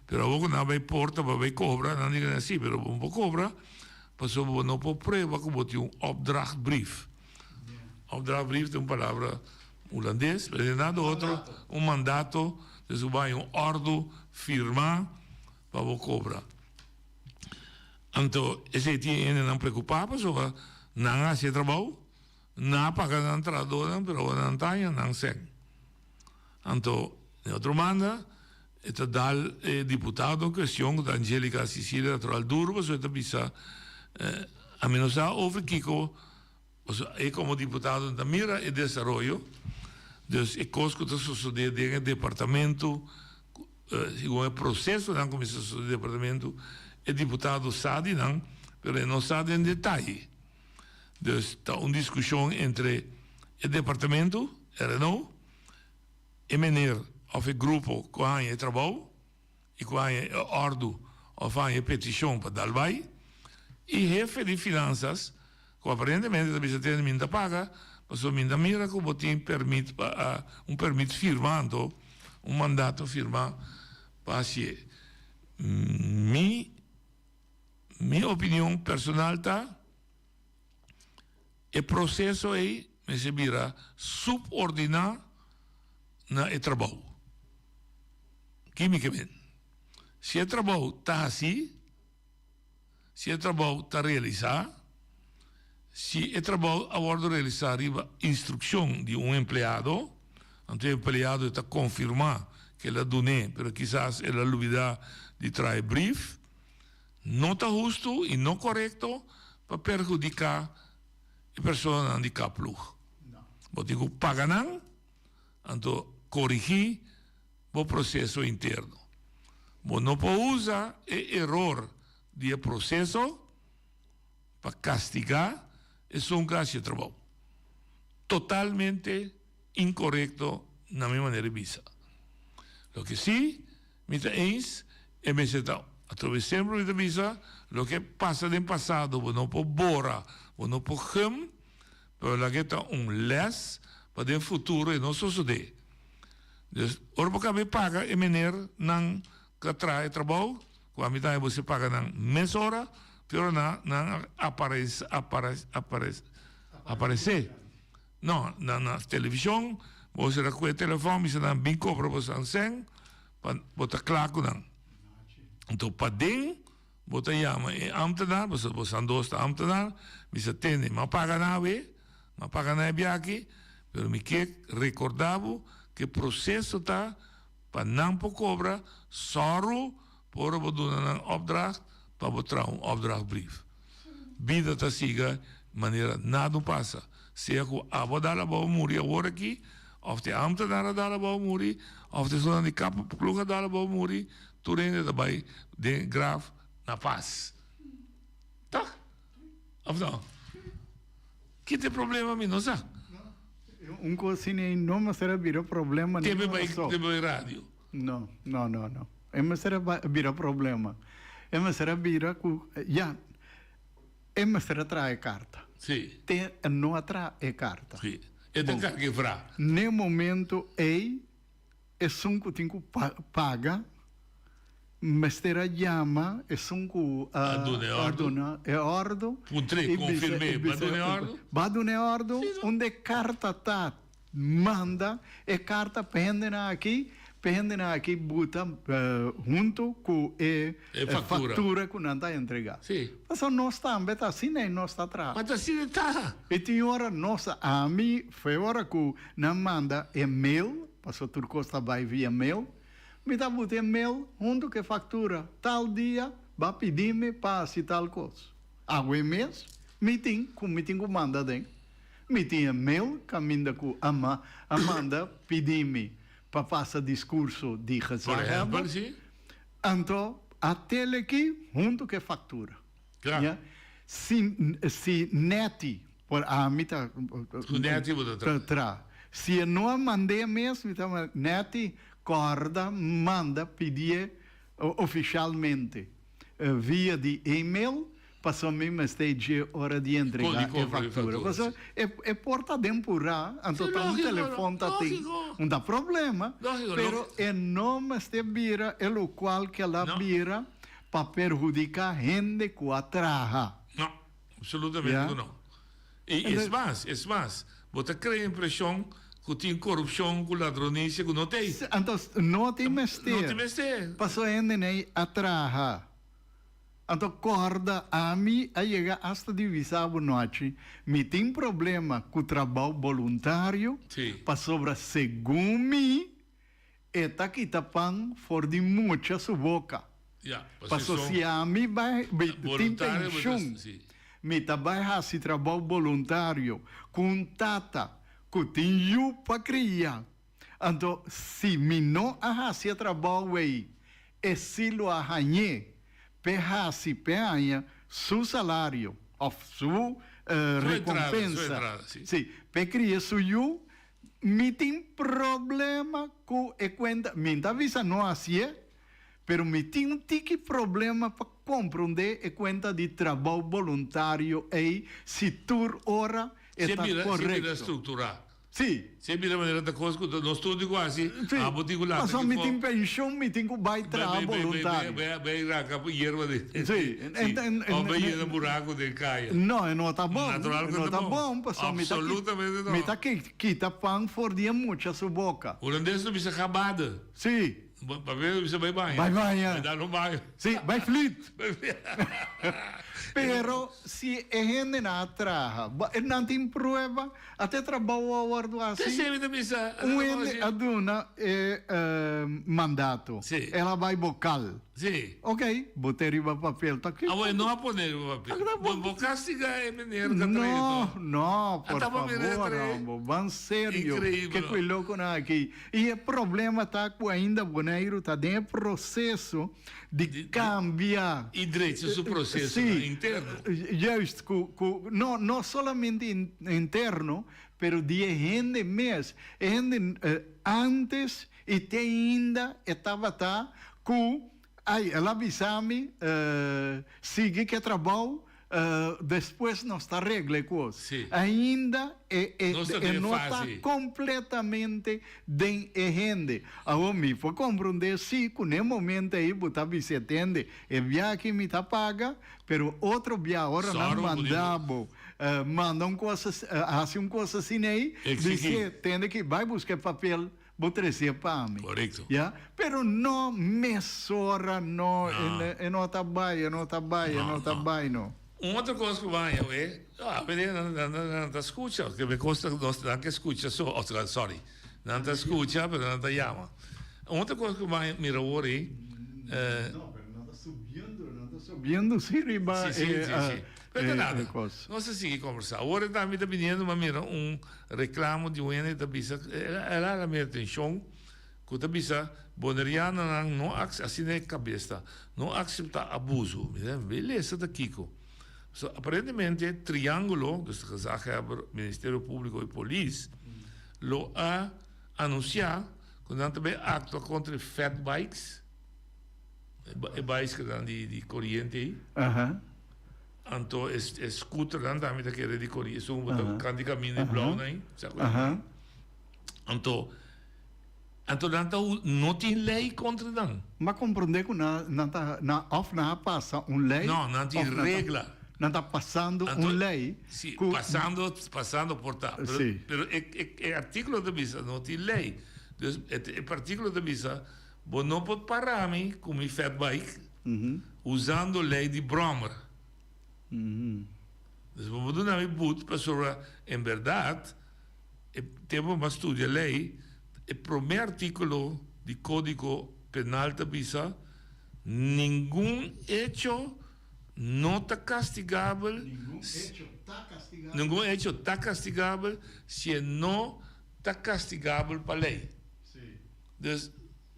Pero awor ku nan a bai porta pa bai kobra, nan di nan si, pero bo no por kobra pasobra bo no por prueba ku bo tin un opdrachtbrief. Opdrachtbrief ta un palabra hulandes, pero den nada otro, un mandato, dus bo haña un òrdu firmá pa bo kobra. Anto esei tin hendenan preokupá pasobra nan a hasi e trabou, nan a paga nan trahadónan pero awor nan ta haña nan sèn. Anto den otro banda e ta dal e diputado en kuestion ku ta Anjelica Cicilia natural duru pasobra e ta bisa ami no sa over kiko Pasobra e komo diputado no ta mira e desaroyo, dus e kos ku ta sosodé den e departamento, segun e prosesonan ku mester sosodé den e departamento, e diputado sa di nan, pero e no sa den detaye. Dus ta un diskushon entre e departamento, RNO, e meneer òf e grupo ku a haña e trabou, i ku haña e òrdu òf haña e petishon pa dal bai, i hefe di finansas ku aparentemente ta bisa tende mi no ta paga pasobra mi no ta mira ku bo tin permit pa un permit firma anto un mandato firma pa hasié. Mi mi opinion personal ta e proseso ei mester bira subordiná na e trabou. Ki mi ke men? Si e trabou ta hasí, si e trabou ta realisá, si e trabou a wòrdu realisá riba instrukshon di un empleado, anto e empleado ta konfirmá ke el a dun'é, pero kisas el a lubidá di traha e brief, no ta hustu i no korekto pa perhudiká e personanan di kapploeg. Bo tin ku paga nan, anto korigí bo proseso interno. Bo no por usa e eror di e proseso pa kastigá esun ku a hasi e trabou. Totalmente inkorekto na mi manera di bisa. Loke si mi ta eens e mester ta atrobe semper mi ta bisa loke pasa den pasado bo no por bora, bo no por gum, pero laga e ta un les pa den futuro e no sosode. Dus ora bo kabe paga e meneer nan ku a traha e trabou, ku ami tambe bo si paga nan mesora, pero na nan a apares apares apares aparesé. No, na na televishon bo sera ku e telefòn bisa nan bin kobra bo san sèn pa bo ta kla ku nan. Anto paden bo ta yama e ambtenaar, pasobra bo san dos ta ambtenaar, bisa tende mi a paga nan awe, mi a paga nan e biaha, pero mi ke recorda bo ku e proceso ta pa nan por cobra sòru pa ora bo duna nan opdracht pa bo traha un opdrachtbrief. Bida ta siga manera nada no pasa, sea ku abo a dal abou muri awor aki, òf te ambtenaar a dal abou muri, òf te esunnan di kap ploeg a dal abou muri, tur hende ta bai den graf na pas. Tòg? Òf no? Ki ta e problema mi no sa. Un kos asina ei no mester a bira problema ni un rason. Te bai radio. No, no, no, no. E mester a bira problema. E mester a bira ku, ya, e mester a traha e karta. Si. Te no a traha e karta. Si. E ta karga e fra. N'e momento ei, esun ku tin ku paga mester a yama esun ku a duna e òrdu. Puntr'é, konfirm'é, bo a duna e òrdu? Bo a duna e òrdu? Unda e karta ta? Manda e karta pa hendenan aki, pa e hendenan aki buta huntu ku e faktura ku nan ta entregá. Pasobra nos tambe ta asina i nos ta traha. Ma ta asina ta. I tin ora nos, ami, fue ora ku nan manda e mail, pasobra tur kos ta bai via mail, mi ta buta e mail huntu ku e faktura, tal dia ba pidi mi pa hasi tal kos. Awe mes mi tin ku mi tin ku manda aden. Mi tin e mail kaminda ku a a manda pidi mi pa pasa diskurso di gezaghebber. Anto a tele aki huntu ku e faktura. Ya. Si si Netty por ami ta Ku Netty bo ta traha. traha. Si e no a mand'é mes mi ta manda Netty kòrda manda pidié ofishalmente via di email. Paso mi mester dje ora di entrega e factura. Paso e por ta den pura, anto ta un telefon ta tin, un ta problema, pero e no mester bira e locual ke el a bira pa perhudica hende cu a traha. No, absolutamente cu no. Y es mas, es mas, bo ta crea impresion cu tin corupcion, cu ladronicia cu no t'ey. Anto no tin mester. No tin mester. Paso hende n'ey a traha. Anto corda ami a yega hasta di bisa bo nochi mi tin problema cu trabao boluntario pasobra segun mi e ta kita pan for di mucha su boca. Paso si ami bay tin pension mi ta bay haci trabao boluntario cu un tata cu tin yu pa cria. Anto si mi no a haci e trabao ey e si lo a hañ'é p'e hasi p'e haña su salario òf su rekompensa, sí, p'e kria su yu, mi tin problema ku e kuenta. Mi ta bisa no hasié, pero mi tin un tiki problema pa komprondé e kuenta di trabou boluntario ei si tur ora e ta korekto. Sí. Si e bira manera ta kos ku nos tur tin ku hasi, abo tin ku lanta Pasobra mi tin penshon, mi tin ku bai traha boluntario. Bai bai raka yerba den. Sí. Òf bai yena buraku den kaya. No, e no ta bon. Natural ku no ta bon, pasobra mi ta Absolutamente no. Mi ta kita pan for di e mucha su boka. Hulandes no bisa gabade. Sí. Papia no bisa bai baña. Bai baña. Bai dal un baño. Sí, bai flit. Pero si e hendenan a traha, nan tin prueba, ata e trabou a wordo hasi. P'esei mi ta bisa. Un hende a duna e mandato. Sí. El a bai bokal. Sí. Ok, bo te riba papel ta ki. Awor e no a pone riba papel. Bo bo castiga e meneer ka trae No, no, por favor, hombo, ban serio. Increíbel. Ke ku e loconan aki. I e problema ta ku ainda Boneiru ta den e proseso di cambia. Y drecha su procesonan interno. Juist, cu, cu, no, no solamente interno, pero di e hende mes. E hende antes y te ainda e tabata cu, ay, el a bisa mi, sigui cu e trabou, Despues nos ta regla e kos. Sí. Ainda e e Nos ta e den no ta fase. completamente den e hende. Awor mi por comprende si cu n'e momento ei bo ta bisa e tende e bia aki mi ta paga, pero otro bia ora nan Sòru bo di manda bo manda un cos haci un cos asina ei, Exigí. bis'é tende ki bai busca e papel Bo trece pa mi. Correcto. Ya? Pero no mesora no, No. e no ta bai, e no ta bai, e No, no ta no. bai no. Un otro cos cu baña we, ah, meneer, nan, nan, nan, nan ta scucha, ke me costa nos nan ke scucha so, oh, sorry, nan ta scucha pero nan ta yama. Un otro cos cu baña mira awor ei, eh, No, pero nan ta subiendo, nan ta subiendo si riba Sí, sí, e, sí, ah, sí. Pero ta e, nada. e cos. Nos ta sigui conversa. Awor e mi ta biniendo, m'a mira un reclamo di un hende ta bisa, el a hala mi atencion, cu ta bisa, Bonerianonan no ac, asina e cabes ta, no acepta abuso. Mi ta bay lesa ta kico. So, aparentemente Triangulo, dus de gezaghebber, Ministerio Publico y Polis, lo a anuncia cu nan ta bay actua contra e fat bikes, e baiskelnan di coriente ey. Anto e scooternan tambe ta kere di coriente, esun cu bo ta canta di caminda e blauwnan ey, sa cu nan. Anto, anto nan ta no tin ley contra nan. M'a comprende cu nan, nan ta, nan of nan a pasa un ley. No, nan tin of nan ta regla. Nan ta pasando Anto, un ley si, cu pasando, pasando por ta. Pero, Si. pero e, e, e articulo ta bisa no tin ley. Dus e, e articulo ta bisa bo no por para mi cu mi fat bike usando ley di brommer. Dus bo por duna mi boet pasobra en berdad e tempo mi a studia ley e prome articulo di codigo penal ta bisa ningun hecho no ta castigabel Ningun hecho ta castigabel. Ningun hecho ta castigabel si e no ta castigabel pa ley. Dus.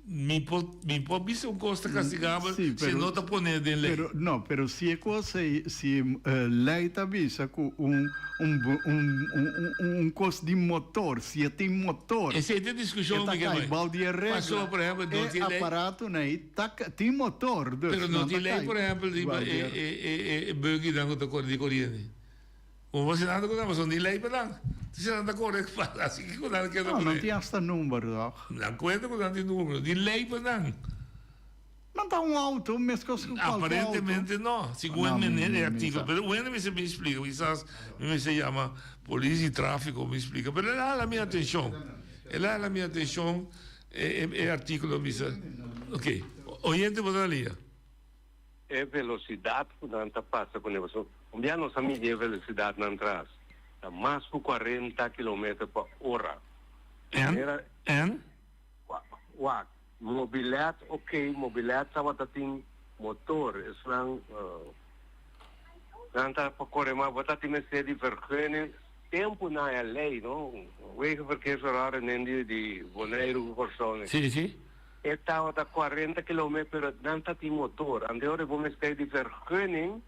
Mi por mi por bisa un kos ta kastigabel si no ta pone den lei. Pero no, pero si e kos ei, si e lei ta bisa ku un un un un kos di motor, si e tin motor, Esei ta e diskushon e ta mi ke kai bai. bou di e regla. Pasobra por ehèmpel no E tin lei. aparatonan ei ta tin motor, dus Pero no nan tin ta lei kai por ehèmpel riba bou di e e. e e e buggynan ku ta kore di koriente. Bo por haci nada cu nan, pasobra ni ley pa nan. Entonces nan ta core haci kico nan kier No, nan pone. tin hasta number toch? Nan cuenta cu nan tin number, ni ley pa nan. Nan ta un auto mescos cu cualke auto. Aparentemente no, segun e meneer e articulo. Pero bueno mi mi splica, kisas mi mester yama polis di trafico mi splica. Pero el a hala mi atencion, el a hala mi atencion e e articulo bisa. Ok, oyente bo ta na lia. E velosidat ku nan ta pasa kuné pasobra un bia nos a midi e velosidatnan tras ta mas ku kuarenta kilometer pa ora. En? En? Wak, mobilet ok, mobilet tabata tin motor, esnan nan ta pa kore mas, bo ta tin mester di vergunning, tempu nan a lei no, wegenverkeersverordening di di Boneiru ku Kòrsou. Sí, sí. E tabata cuarenta kilometer pero nan ta tin motor. Ante ora bo mester di vergunning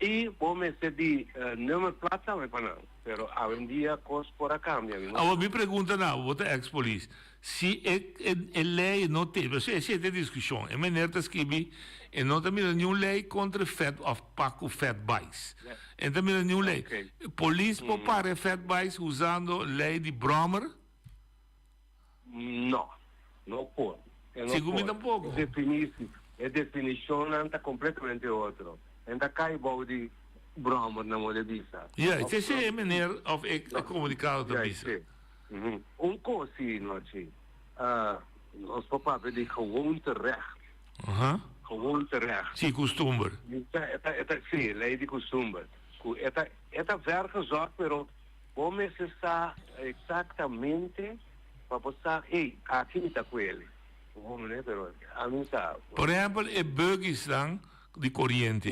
y bo mester di nummerplaat tambe pa nan. Pero awendia cos por a cambia mi no Awor sa. mi pregunta na bo, bo ta ex polis, si e e ley no te, pasobra esey ta e discusion, e meneer ta skibi e no ta mira niun ley contra e fat of pa cu fat bikes, e no ta mira niun ley. Polis por para e fat bikes usando ley di brommer? No, no por. E no Segun mi por. tampoco. E definici, e definicionnan ta completamente otro. En ta cay bou di brommer na modo di bisa. Ja, Of esey e no. meneer of e No. comunicado ta Ja, bisa. sí. Mhm. Un cos si, Nochi. Ah, nos por papia di gewoonterecht. Aha. Gewoonterecht. Sí, custumber. E ta, e ta, e ta, sí, ley di custumber. Cu e ta, e ta vergezocht, pero Bo mester sa exactamente pa bo sa, ey, aki mi ta cu el. Bo mene, pero ami sa. Por ehempel e buggiesnan di coriente.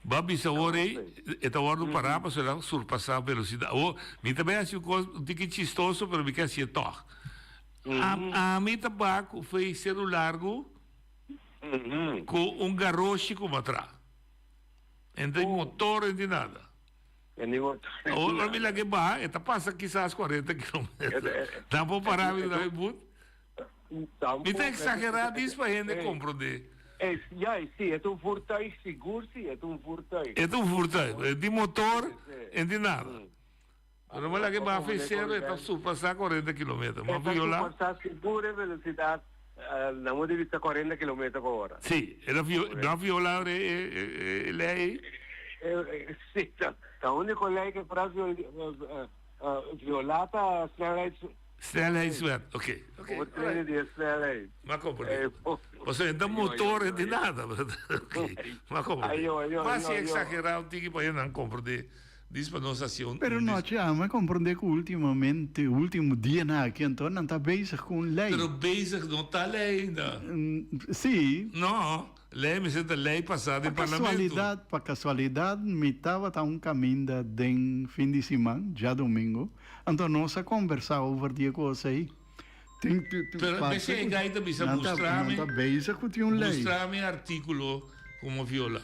Bo a bisa awor ey, e ta wordo para pasobra el a surpasa velocidad. Awor, mi ta bay haci un cos un tiki chistoso, pero mi ke hacié tog. Ami ta ba cu fey ceru largo cu un garoshi como atra. En tin motor, en tin nada. Awor ora mi laga e baha, e ta pasa kisas cuarenta kilometer. Nan por para mi duna mi but. Mi ta exagera dis pa hende comprende. Ja, si, e ta un voertuig, sigur si, e ta un voertuig. E ta un voertuig, e tin motor, e tin nada. Ora mi laga e baha fe cero, e ta surpasa cuarenta kilometer. E ta surpasa sigur e velocidad, na modo di bista cuarenta kilometer pa ora. Si, e ta no a viola e ley. Si, ta unico ley cu por a viola ta snelheids. Snelheidswet, ok. Overtreding di e snelheid. M'a comprende. Pasobra e ta motor, e tin nada. Ok, m'a comprende. Mas si exagera un tiki pa nan comprende. Dis pa nos haci un. Pero no cha, mi a comprende cu ultimamente, ultimo dianan aki anto nan ta bezig cu un ley. Pero bezig no ta ley ainda. Si. No, ley mester ta ley pasa den Pa parlamento. casualidad, pa casualidad mi tabata un caminda den fin di siman, djadomingo, anto nos a conversa over di e cos ey. Tin, tin, tin, Pero parce p'esei cu gai ta bisa nan ta, mustra mi, nan ta bezig cu tin un ley. mustra mi articulo como viola.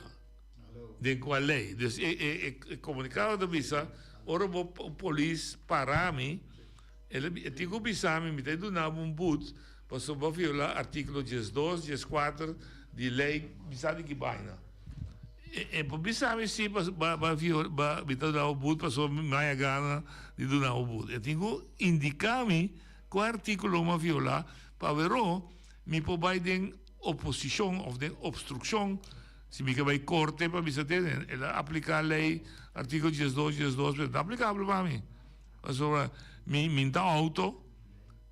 Den kua lei? Dus e e e komunikado ta bisa, ora bo un polis para mi, el e tin ku bisa mi, mi ta duna bo un but pasobra bo a viola artíkulo diesdos, dieskuater di lei bisa di ki baina. E e por bisa mi si pasobra bo a bo a mi ta duna bo but pasobra mi haña gana di duna bo but. E tin ku indiká mi kua artíkulo mi a viola pa averó mi por bai den oposishon òf den opstrukshon. Si mi ke bai korte pa bisa tene, el a apliká lei artíkulo diesdos, diesdos, pero no ta aplikabel pa mi. Pasobra mi mi no ta outo,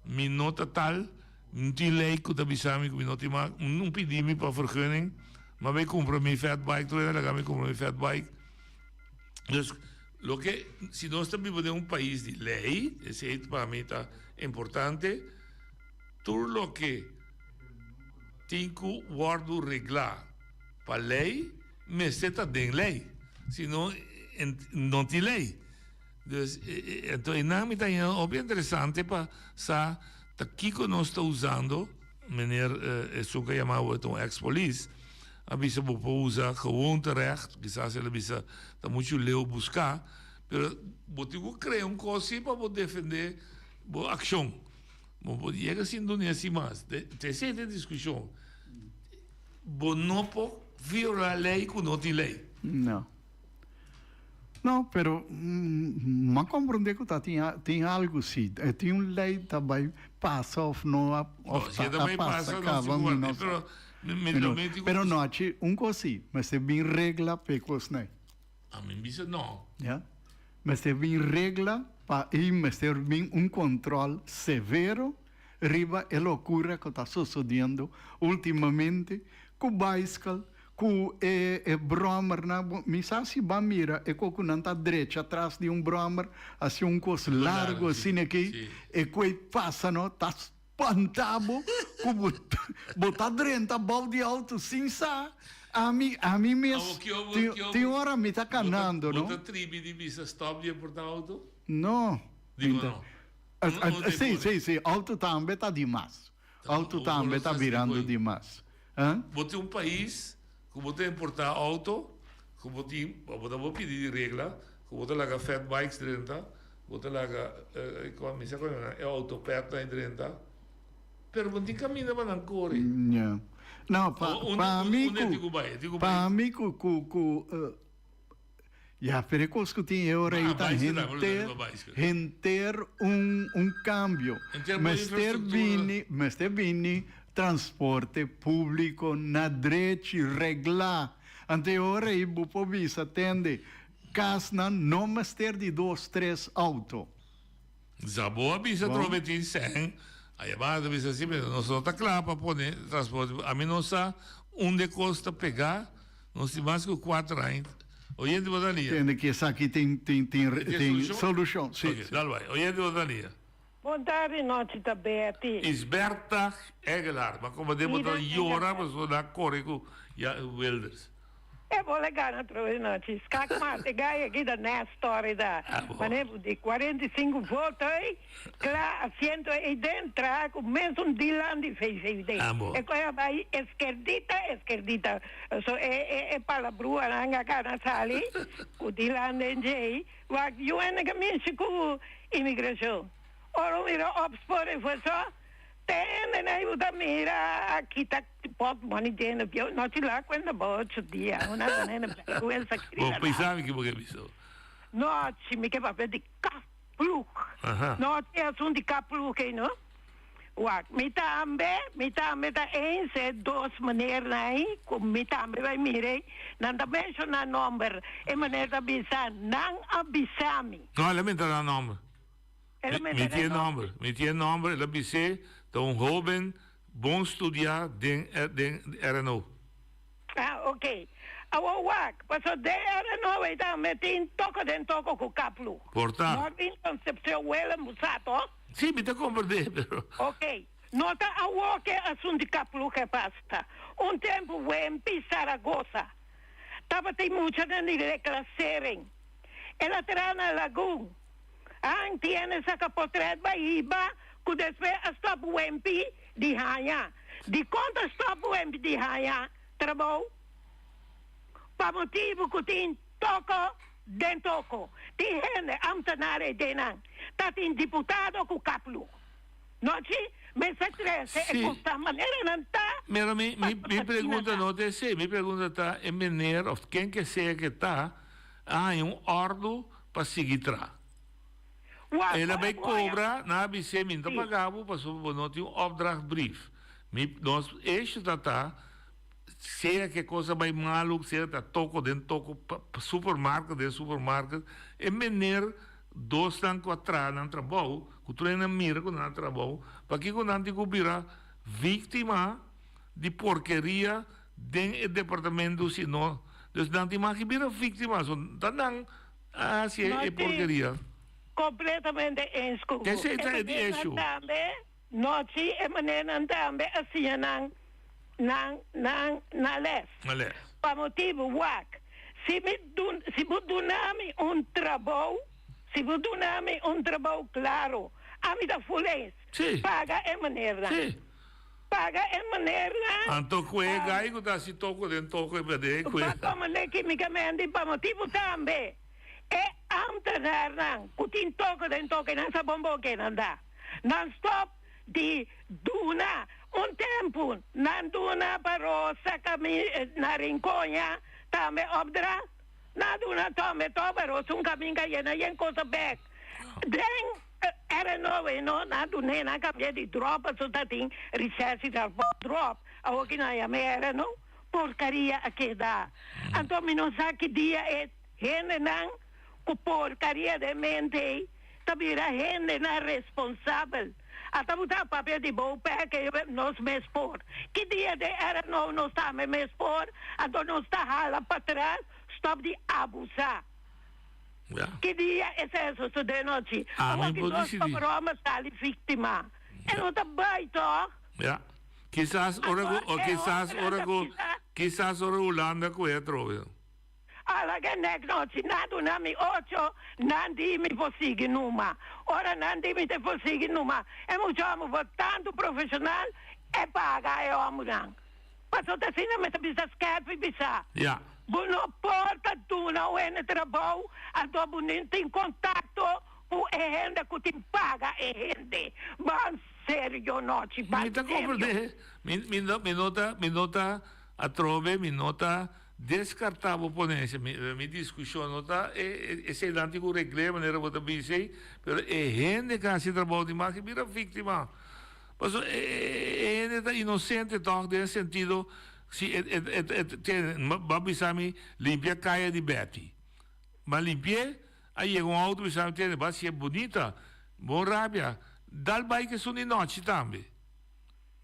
mi no ta tal, no tin lei ku ta bisa mi ku mi no tin mag, no pidi mi pa vergunning, mi a bai kumpra mi fat bike, tur hende a laga mi kumpra mi fat bike. Dus loke si nos ta biba den un pais di lei, esei pa mi ta importante, tur loke. Tin ku wòrdu reglá pa lei, mester ta den lei, si no no tin lei. Dus anto einan mi ta haña hopi interesante pa sa. Ta kiko nos ta usando, meneer esun ku a yama awe ta un ex polis, a bisa bo por usa gewoonterecht, kisas el a bisa ta muchu leu buská, pero bo tin ku krea un kos si pa bo defendé bo akshon. Bo por yega sin duna esei mas. Ta esei ta e diskushon. Bo no por violá lei ku no tin lei. No. No, pero m'a comprende cu ta tin tin algo si. E tin un ley ta bay pasa of no a of ta a pasa caba mi no sa. Pero no haci un cos si, mester bin regla p'e cosnan. Ami bisa no. Ya. Mester bin regla pa y mester bin un control severo riba e locura cu ta sucediendo ultimamente cu bicycle, Ku e e bròmernan, bo mi sa si bo a mira e ko ku nan ta drecha tras di un bròmer, hasi un kos largu asina aki, e ku ei pasa no, ta spanta bo ku bo bo ta drenta bou di outo sin sa. Ami ami mes tin tin ora mi ta kanando no. Bo ta tribi di bisa stòp di e porta outo? No. Dikon no? Si si si, outo tambe ta dimas. Auto tambe ta birando di mas. Bo tin un pais ku bo ta importá auto, ku bo tin, bo ta bo pidi di regla, ku bo ta laga fat bikes drenta, bo ta laga mi sa kua nan e autopet nan drenta, pero bo no tin kaminda pa nan kore. Ya. No, pa pa mi ku pa mi ku ku ku Ya, pero e kos ku tin e ora ei ta henter, henter un, un kambio. Mester bini, mester bini transporte públiko na drechi, reglá. Anto e ora ei bo por bisa, tende, kasnan no mester di dos, tres outo. Zabo a bisa trobe tin sèn, aya banda ta bisa si, pero nos no ta kla pa pone transporte. Ami no sa unda e kos ta pegá. Nos tin mas ku kuater aña. Oyente bo ta lia. Tende ki esaki tin tin tin tin solushon. Si. Ok, dal bai. Oyente bo ta lia. Bon tardi nochi ta Betty. Isberta Egelar, ma como den bo ta yora pasobra nan a kore ku ya Wilders. E bo le gana atrobe nochi. Skak mat e gai aki ta nest story ta. Mane bo di 45 voto ei. Kla asiento ei den traha ku mesun dilan di VVD. E koe a bai eskerdita eskerdita. So e e e palabruanan a kana sali ku dilan den djei. Wak UN a mishi ku imigrashon. Ora un mira opsporing verzocht te hende nan bo ta mira a kita pot money djene bieu no ci la kuenta bo ocho dia. Una hende bèrgwensa Bo pisa mi ki bo ke bisa. No ci mi ke papia di kaf. Ploeg. No tin asun di ka ploeg ei no. Wak, mi tambe, mi tambe ta eens e dos meneernan ei, ku mi tambe bai mira ei, nan ta menshoná nomber. E meneer ta bisa, nan a bisa mi. No, el a menta nan nomber. El a Mi menta tin e nan nomber. nomber. Mi tin e nomber, el a bis'é ta un hoben bon studiá den den RNO. Ah, ok. Awor wak, paso den RNO ei tambe tin toko den toko ku kaplu. Por ta. Norvin Concepcion Willem bo sa to? Sí, mi ta komprendé, pero. Ok. No ta awor ke asuntu di kaplu ke pasa. Un tempu Wempi Zaragoza tabatin muchanan di reclassering. El a traha na Lagun. An tiene saka potret bai hiba ku despues a stop Wempi di haña. Dikon ta stòp wempi di haña trabou? Pa motibu ku tin toko den toko. Tin hende ámtenar ei den nan. Ta tin diputado ku kaplu. Nochi mester trese e kosnan manera nan ta Mira mi pa mi mi asina pregunta ta. no ta esei. Mi pregunta ta e meneer òf ken ke sea ke ta a haña un òrdu pa sigui traha. Wak, El a ora bai bo haña. kobra, nan a bis'é, Mi no ta Sí. paga bo pasobra bo no tin un opdrachtbrief. Mi, nos eixo ta ta, sea ke kos a bai malu, sea ta toko den toko, pa, pa supermarket den supermarket, e mener dosnan ku a traha nan trabou, ku tur hende a mira ku nan a trabou, pakiko nan tin ku bira víktima di porkeria den e departamento si no, dus nan tin mas ke bira víktima, so ta nan Ah, si No e tin. porkeria. Completamente eens cu bo. Esey E ta e manernan issue. tambe, no si e manernan tambe a siña nan nan nan na les. Na les. Pa motibu wak, si mi dun si bo duna mi un trabou, si bo duna mi un trabou claro, ami ta full eens. Sí. Paga e meneernan. Sí. Paga e meneernan. Anto ku e gai ku ta hasi toko den toko e berde ku e. Pa komende kimikamente pa motibu tambe e ambtenaarnan ku tin toko den toko e nan sa bon bon ke nan da. Nan stop di duna un tempu nan duna pa Rosa kami na Rincoña tambe opdracht. Nan duna tambe to pa Rosa un kaminda yena yen kosa bek den. Era nowe no nan dun'é nan cambi'é di drop paso ta tin recessie ta por drop awor ki nan yam'é era no porcaria a keda anto mi no sa ki dia e hendenan cu porcaria den mente ei ta bira hendenan responsabel ata bo ta papia di bo peke nos mes por ki dia den era no nos tambe mes por anto nos ta hala patras stop di abusa. Ja. Ki dia esei a sosodé nochi? Ami Awor ki por nos disidí. pober sali víktima. E no ta bai tòg? Ja. Kisas ora ku, Awor o e kisas otra ora ta ku, bisa. kisas ora Hulanda ku e atrobe. Ala ke nek nochi nan duna mi ocho, nan di mi por sigui numa. Ora nan di mi te por sigui numa, e mucha homi por tantu profeshonal, e paga e hominan. Pasobra ta asina mi ta bisa skèrpi bisa. Ja. Bo no por ta duna un hende trabou anto bo no tin kontakto ku e hende ku tin paga e hende. Ban serio nochi, ban Mi ta serio. komprendé. Mi, mi no, mi no ta, mi no ta atrobe, mi no ta deskartá bo ponensia. Mi, mi diskushon no ta e, e, eseinan tin ku regl'é manera bo ta bisa ei, pero e hende ku hasi trabou di mas ke bira víktima. Pasobra e, e, e hende ta inosente tòg den e sentido Si e e e e tene bo a bisa mi limpia kaya di Betty. M'a limpi'é, a yega un auto bisa mi tene bo a hasié bunita, bon rabia, dal bai ku esun di nochi tambe.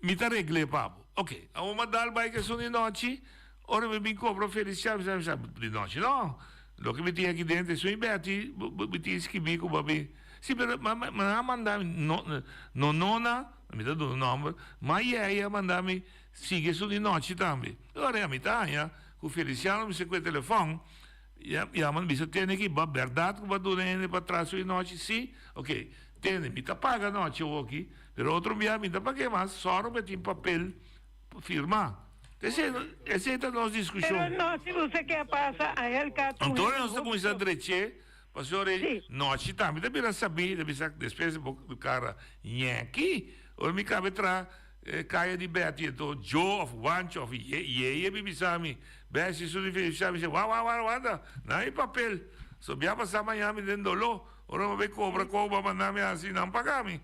Mi ta regl'é pa bo. Ok, awor m'a dal bai ku esun di nochi, ora mi bin kobra Feliciano mi bisa mi di nochi no, loke mi tin aki dentro esun di Betty mi tin skibí ku bo a bin. Si pero ma ma nan a manda mi no no nona, mi ta duna nòmber, ma yei a manda mi Sigui esun di nochi tambe. Ora mi ta haña ku Feliciano mester ku e telefòn, yama bisa tene ki ba bèrdat ku bo a duna hende pa tras su di nochi? Si? Oke, tene, mi ta paga nochi awoki, pero otro bia mi ta pag'é mas, sòru pa e tin papel firmá. Esei, esei ta nos diskushon. Pero nochi bo sa ke a pasa, Angelka, tur Anto hende nos ta hopi kuminsá so. drech'é, pasobra e nochi tambe ta bira sabí, ta bisa despues bo kara ñèki, ora mi kabe traha. E kaya di Betty enton Joe of Wancho of Yeye mi bisa mi, Bessie su di bisa mi wa wa wa wanda nan e papel so bia pasa maña mi den dolo ora mi bay cobra con bo a manda mi haci nan paga mi.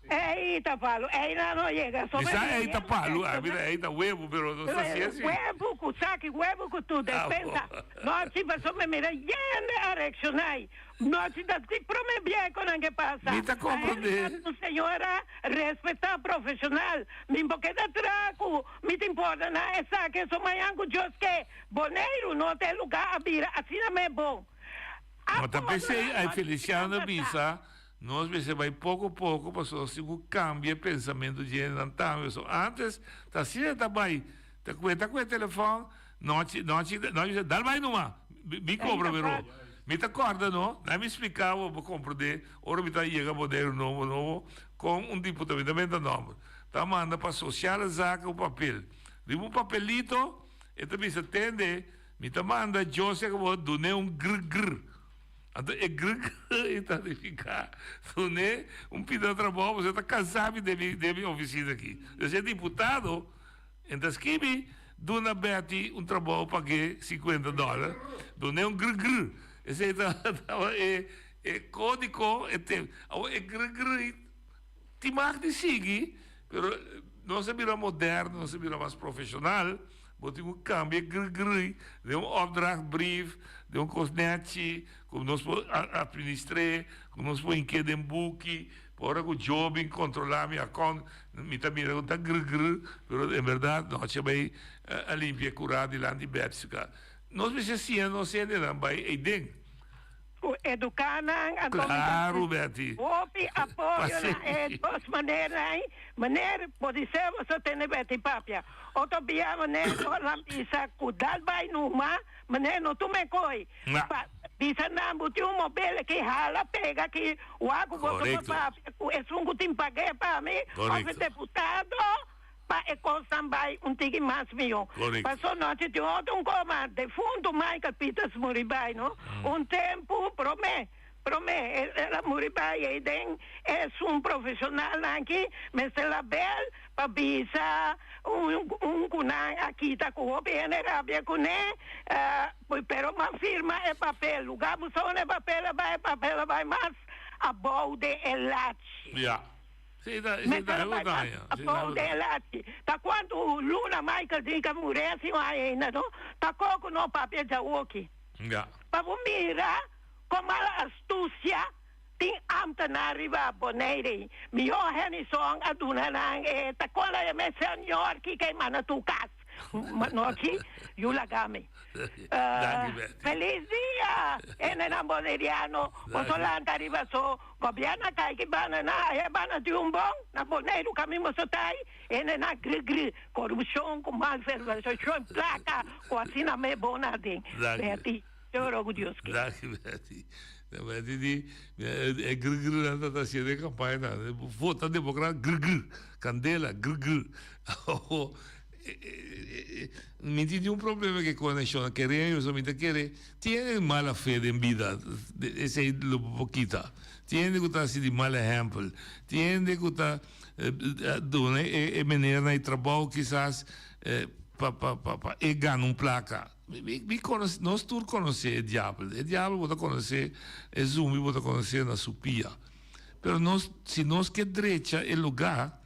Ey ta palu, ey nan no yega so Mi sa ey ta palu, a mi ta ey ta webu pero no sa si asi. Webu cu saki webu cu tur despensa no si pasobra mi mira yende a reaccionai No si ta si prome bia con nan ke pasa. Mi ta comprende. Un señora respeta profesional. Mi por keda tra cu mi tin porta na esaki eso mañan cu Dios ke. Boneiru no ta e lugar a bira asina me bon. A No ta por pesey na ay no Feliciano ta bisa nos mester bay poco poco pasobra nos tin cu cambia e pensamento dje hendenan tambe pasobra antes ta asina ta bay ta cuenta cu e telefon nochi nochi nochi bisa dal bay numa mi cobra pero Mi ta kòrda no, nan mi splika bo bo komprendé ora mi ta yega Boneiru nobo nobo kon un diputado, mi ta menta nòmber, ta manda pa Sociale Zaken un papel. Riba un papelito e ta bisa tende mi ta manda Jose ku bo dun'é un gr gr. Anto e gr gr ei ta nifiká dun'é un pida trabou pasobra e ta kansá mi den mi den mi ofisina aki. Entonces e diputado. En ta skibi, Duna Betty un trabou pag'é sinkuenta dòler, dun'é un gr gr. Esei tabata e e kódiko e tempu. Awor e gr gr ei tin mag di sigui, pero nos a bira moderno, nos a bira mas profeshonal, bo tin ku kambia e gr gr ei den un opdrachtbrief, den un kos nèchi ku nos por atministr'é, ku nos por hink'é den buki. Ora ku Joe bin kontrolá mi akònt, mi ta mira ku ta gr gr, pero en bèrdat nochi a bai a limpia e kurá dilanti Bètsika. Nos mester siña nos hendenan bai eiden. Ku eduká nan, anto mi ta Klaru, Bèti. Hopi apoyo na e dos manernan ei. Meneer, podisé boso tene Bèti papia. Otro bia meneer por nan bisa ku dal bai numa, meneer no tuma e koi. Na. Pa. Bisa nan bo tin un mobile ki hala pega ki wak ku boso por papia ku esun ku tin pag'é pa mi òf e deputado pa e kosnan bai un tiki mas mihó. Paso nochi tin otro un koma defuntu Michael Pieters muri bai no un tempu promé promé el a muri bai ei den esun profeshonalnan aki mester label Pa bisa un un ku nan a kita ku hopi hende rabia kuné, pero m'a firma e papel. Lugá bo sa unda e papel a bai, e papel a bai mas abou den e lachi. Ya. Sí, ta, sí, ta, Mester a bai mas abou den e lachi. Ta kuantu luna Michael tin ku a muri asina un aña ainda, no? Ta koko no papia djawoki. Ya. Pa bo mira kon mala astusia. Tin ambtenaar riba Bonaire. Mihó Hennyson a duna nan e takola e mes señor kiko e manda tu kas. Nochi yu laga mi. Feliz dia hendenan boneriano. Boso lanta riba so gobierno a kai ki banda nan a e banda tin un bon na Boneiru kamin boso ta ai hendenan gri gri korupshon ku malversashon plaka ku asina me bon aden. Betty. Te ora ku Dios ke. Danki Betty. Betty di e gr gr nan ta haciendo e campaña nan. Vota democrat gr gr. Candela gr gr. Mi tin un problema ku e coneccion. Kere mi mi ta kere tin mala fe den bida. Esei lo bo por kita. Tin hende ku ta hasi di mal ehempel. Tin hende ku ta duna e menernan e trabou kisas pa pa pa e gana un placa. Mi konosé, nos tur konosé e diabel. E diabel bo ta konosé, e zumbi bo ta konosé na su pia. Pero nos, si nos ke drecha e lugá,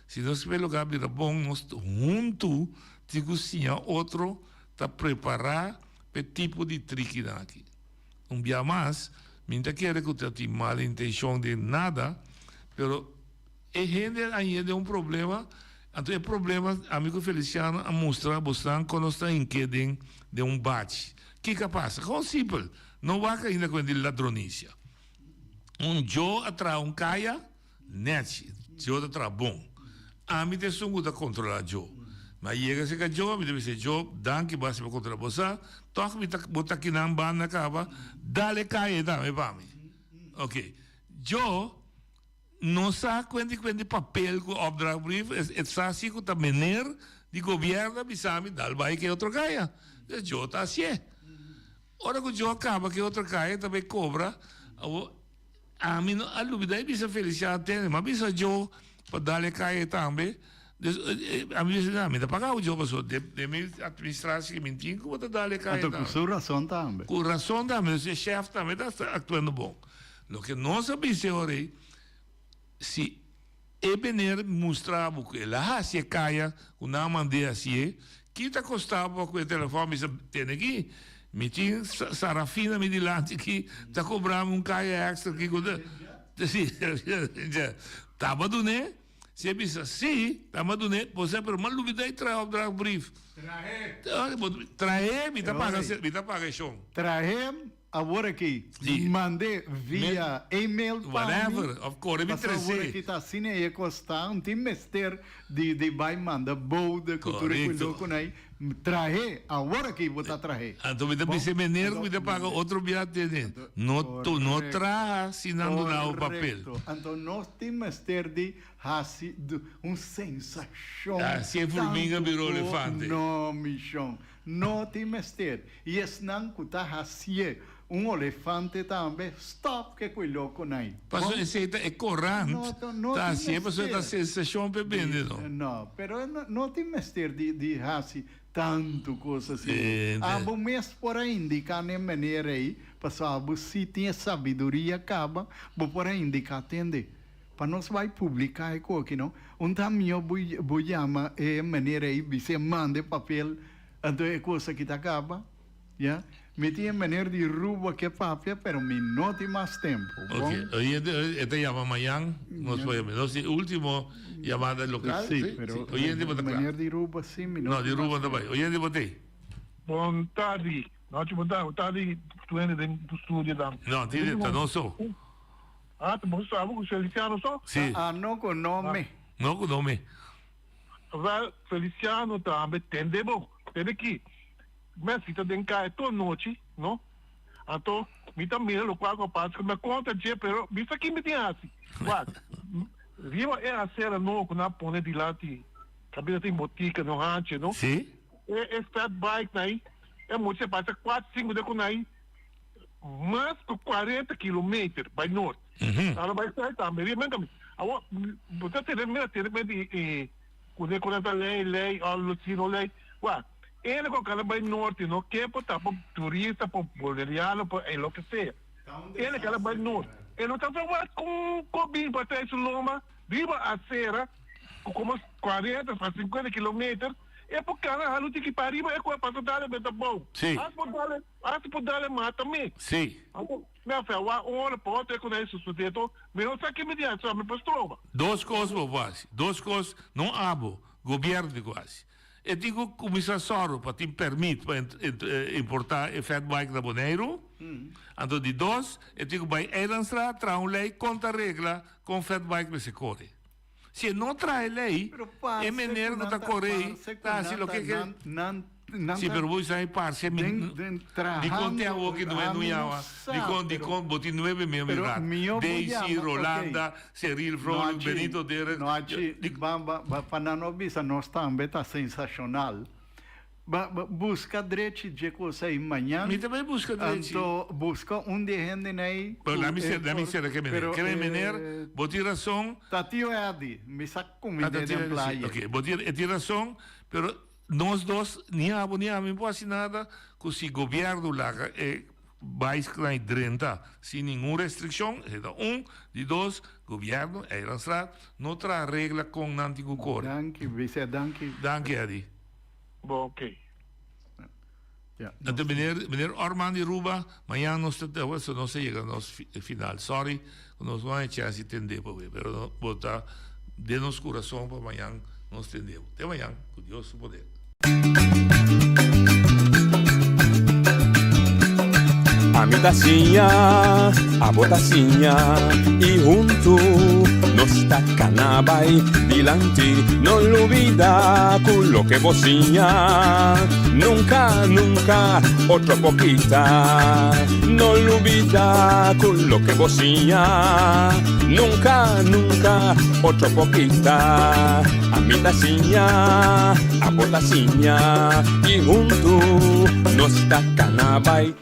si nos ke e lugá bira bon, nos huntu tin ku siña otro ta prepará pa e tipo di trikinan aki. Un bia mas, mi no ta kere ku ta tin mal intenshon den nada, pero E hende a yega den un problema, anto e problema ami ku Feliciano a mustra bosnan kon nos ta hink'é den den un bachi. Kiko a pasa? Gewoon simpel, no wak ainda ku di ladronisia. Un djo a traha un kaya nèchi, djo ta traha bon. Ami ta esun ku ta kontrolá djo. Mi a yega serka djo, mi ta bisa djo, danki bo hasi pa kontrolá. Bo sa, tòg mi ta bo ta kinan banda kaba, dal e kaya ei tambe pa mi. Oke, djo. No sa kuenti kuenti papel ku opdrachtbrief, e sa si ku ta meneer di gobierno a bisa mi dal bai ke otro kaya. Dus jo ta hasié. Ora ku jo a kaba ke otro kaya ta bai kobra, awor ami no a lubida e bisa Feliciano tende, mi a bisa jo pa dal e kaya tambe. Dus ami bisa nan, mi ta paga bo jo pasobra den mi administratie ke mi tin ku bo ta dal e kaya Anto ku tambe. su rason tambe. Ku rason tambe, dus e chef tambe ta aktuando bon. Loke nos a bisa e ora ei, si e meneer mustra bo ku el a hasi e kaya ku nan a mand'é hasié, ki ta kosta bo pa ku e telefòn bisa, Tene aki, mi tin Sarafina mi dilanti aki ta kobra mi un kaya èkstra aki ku ta. Si, taba dun'é, si e bisa si, taba dun'é, bo sa pero m'a lubidá e traha opdrachtbrief. Trah'é. Trah'é, mi ta paga, mi ta paga e shon. Trah'é. Awor aki mand'é via email pa mi. Whatever, of kore mi Pasobra awor trese. aki ta asina e kos ta, un tin mester di di bai manda boude ku tur e Korekto. lokonan ei. Trah'é, awor aki bo ta trah'é. Anto mi ta Bon, bisa e meneer ku anto mi ta paga mand'é. otro bia tene. No tu no Korekto. traha si nan duna bo papel. Korekto. Anto nos tin mester di hasi un sensashon Ah, si e furminga tantu bira ku olefante. no mishon. No tin mester. I esnan ku ta hasié un olefante tambe, stòp ke ku e loko nai. Paso Bon? esei ta e korant No ta no ta tin hasié paso e ta mester sensashon p'e di bende no. no, pero no no tin mester di di hasi tantu kos asina. Eh, Abo mes por a indiká n'e manera ei, paso abo si tin e sabiduria kaba, bo por a indiká tende. Pa nos bai publiká e koki no, un ta mihó bo bo yama e manera ei bis'é manda e papel, anto e kos aki ta kaba, ya. Mi tin e manera di Rubo ke papia, pero mi no tin mas tempu, bon? Ok, oyente e ta yama mañan, nos por yama. Nos tin ultimo yamada lokal, Sí, sí? pero Sí, oyente bo ta kla. manera di Rubo sí mi no No, di tin Rubo mas no ta bai. tempu. Oyente bo t'ei? Bon tardi, nochi bon tardi, bon tardi tur hende den studio dan. No, tin ta nos so. Ah, ta bo sabi ku Feliciano so? Si. Ah, no ku nome. No ku nome. Wel, Feliciano tambe tende bo. Tende ki. Messi ta den kaya tur nochi, no? Anto mi ta mira lokual ku a pasa ku mi a konta dje pero mi sa ki mi tin hasi. Wak, riba e acera nobo ku nan a pone dilanti kabina tin botika no hanchi no. Si. E e fat bike nan ei e mucha pasa kuater sinku dia ku nan ei mas ku 40 kilometer bai nort. Nan a bai sait tambe riba men kaminda. Awor bo ta tene mira tene mente e ku ne ku nan ta lei lei òf lo si no lei. Wak, ene ku a kala bai norte no ke por ta pa turista pa boneriano pa e loke sea. Ene kala bai norte e no ta verwagt ku ku a bin pa trae su loma riba acera ku komo 40 pa 50 kilometer e por kana halu tiki pa riba e ku a pasa dale benta abou. Sí. As por dale as por dale mata mi. Sí. Anto mi a fia wak un ora pa otro e ku na e sucede to mi no sa ki mi di haci mi por stroba. Dos kos bo por haci. Dos kos no abo, gobierno tin ku haci. E tin ku kuminsá sòru pa tin pèrmit pa importá e fatbike na Boneiru. Anto di dos, e tin ku bai Eilandstraat traha un lei kon ta regla kon fatbike mester kore. Si e no traha e lei, e mener ku ta kore ei ta hasi loke ke. Si, pero bo bisa e parse mi dikon te awoki no e nuyawa? Dikon dikon bo tin nuebe miembro di raad? Daisy, Rolanda, Cyril Vrolijk, Benito Derek. No achi, pa nan no bisa nos tambe ta sensashonal. Buska drechi dje kos ei mañan. Mi ta bai buska drechi. Anto buska un di e hendenan ei. Pero lami ser, lami ser ke meneer. Ke meneer, bo tin rason. Ta tio Eddy, mi sa kumind'é den playa. Ok, bo tin, e tin rason, pero nos dos, ni abo ni ami por hasi nada ku si gobièrnu laga e baisknan drenta sin ningun restrikshon, esei ta un. Di dos, gobièrnu, Eilandstraat, no traha regla kon nan tin ku kore. Danki, Bisé, danki. Danki, Eddy. Bo ok. Anto meneer, meneer Orman di Ruba, mañan nos ta, so nos ta yega nos final. Sorry ku nos no haña chance di tende bo, pero no, bo ta den nos kurason pa mañan nos tende bo. Te mañan, ku Dios su poder. Ami ta siña, abo ta siña y huntu nos ta cana bay dilanti. No lubida cu loke bo siña nunca, nunca otro por kita. No lubida cu loke bo siña nunca, nunca otro por kita. Ami ta siña, abo ta siña y huntu nos ta cana bay.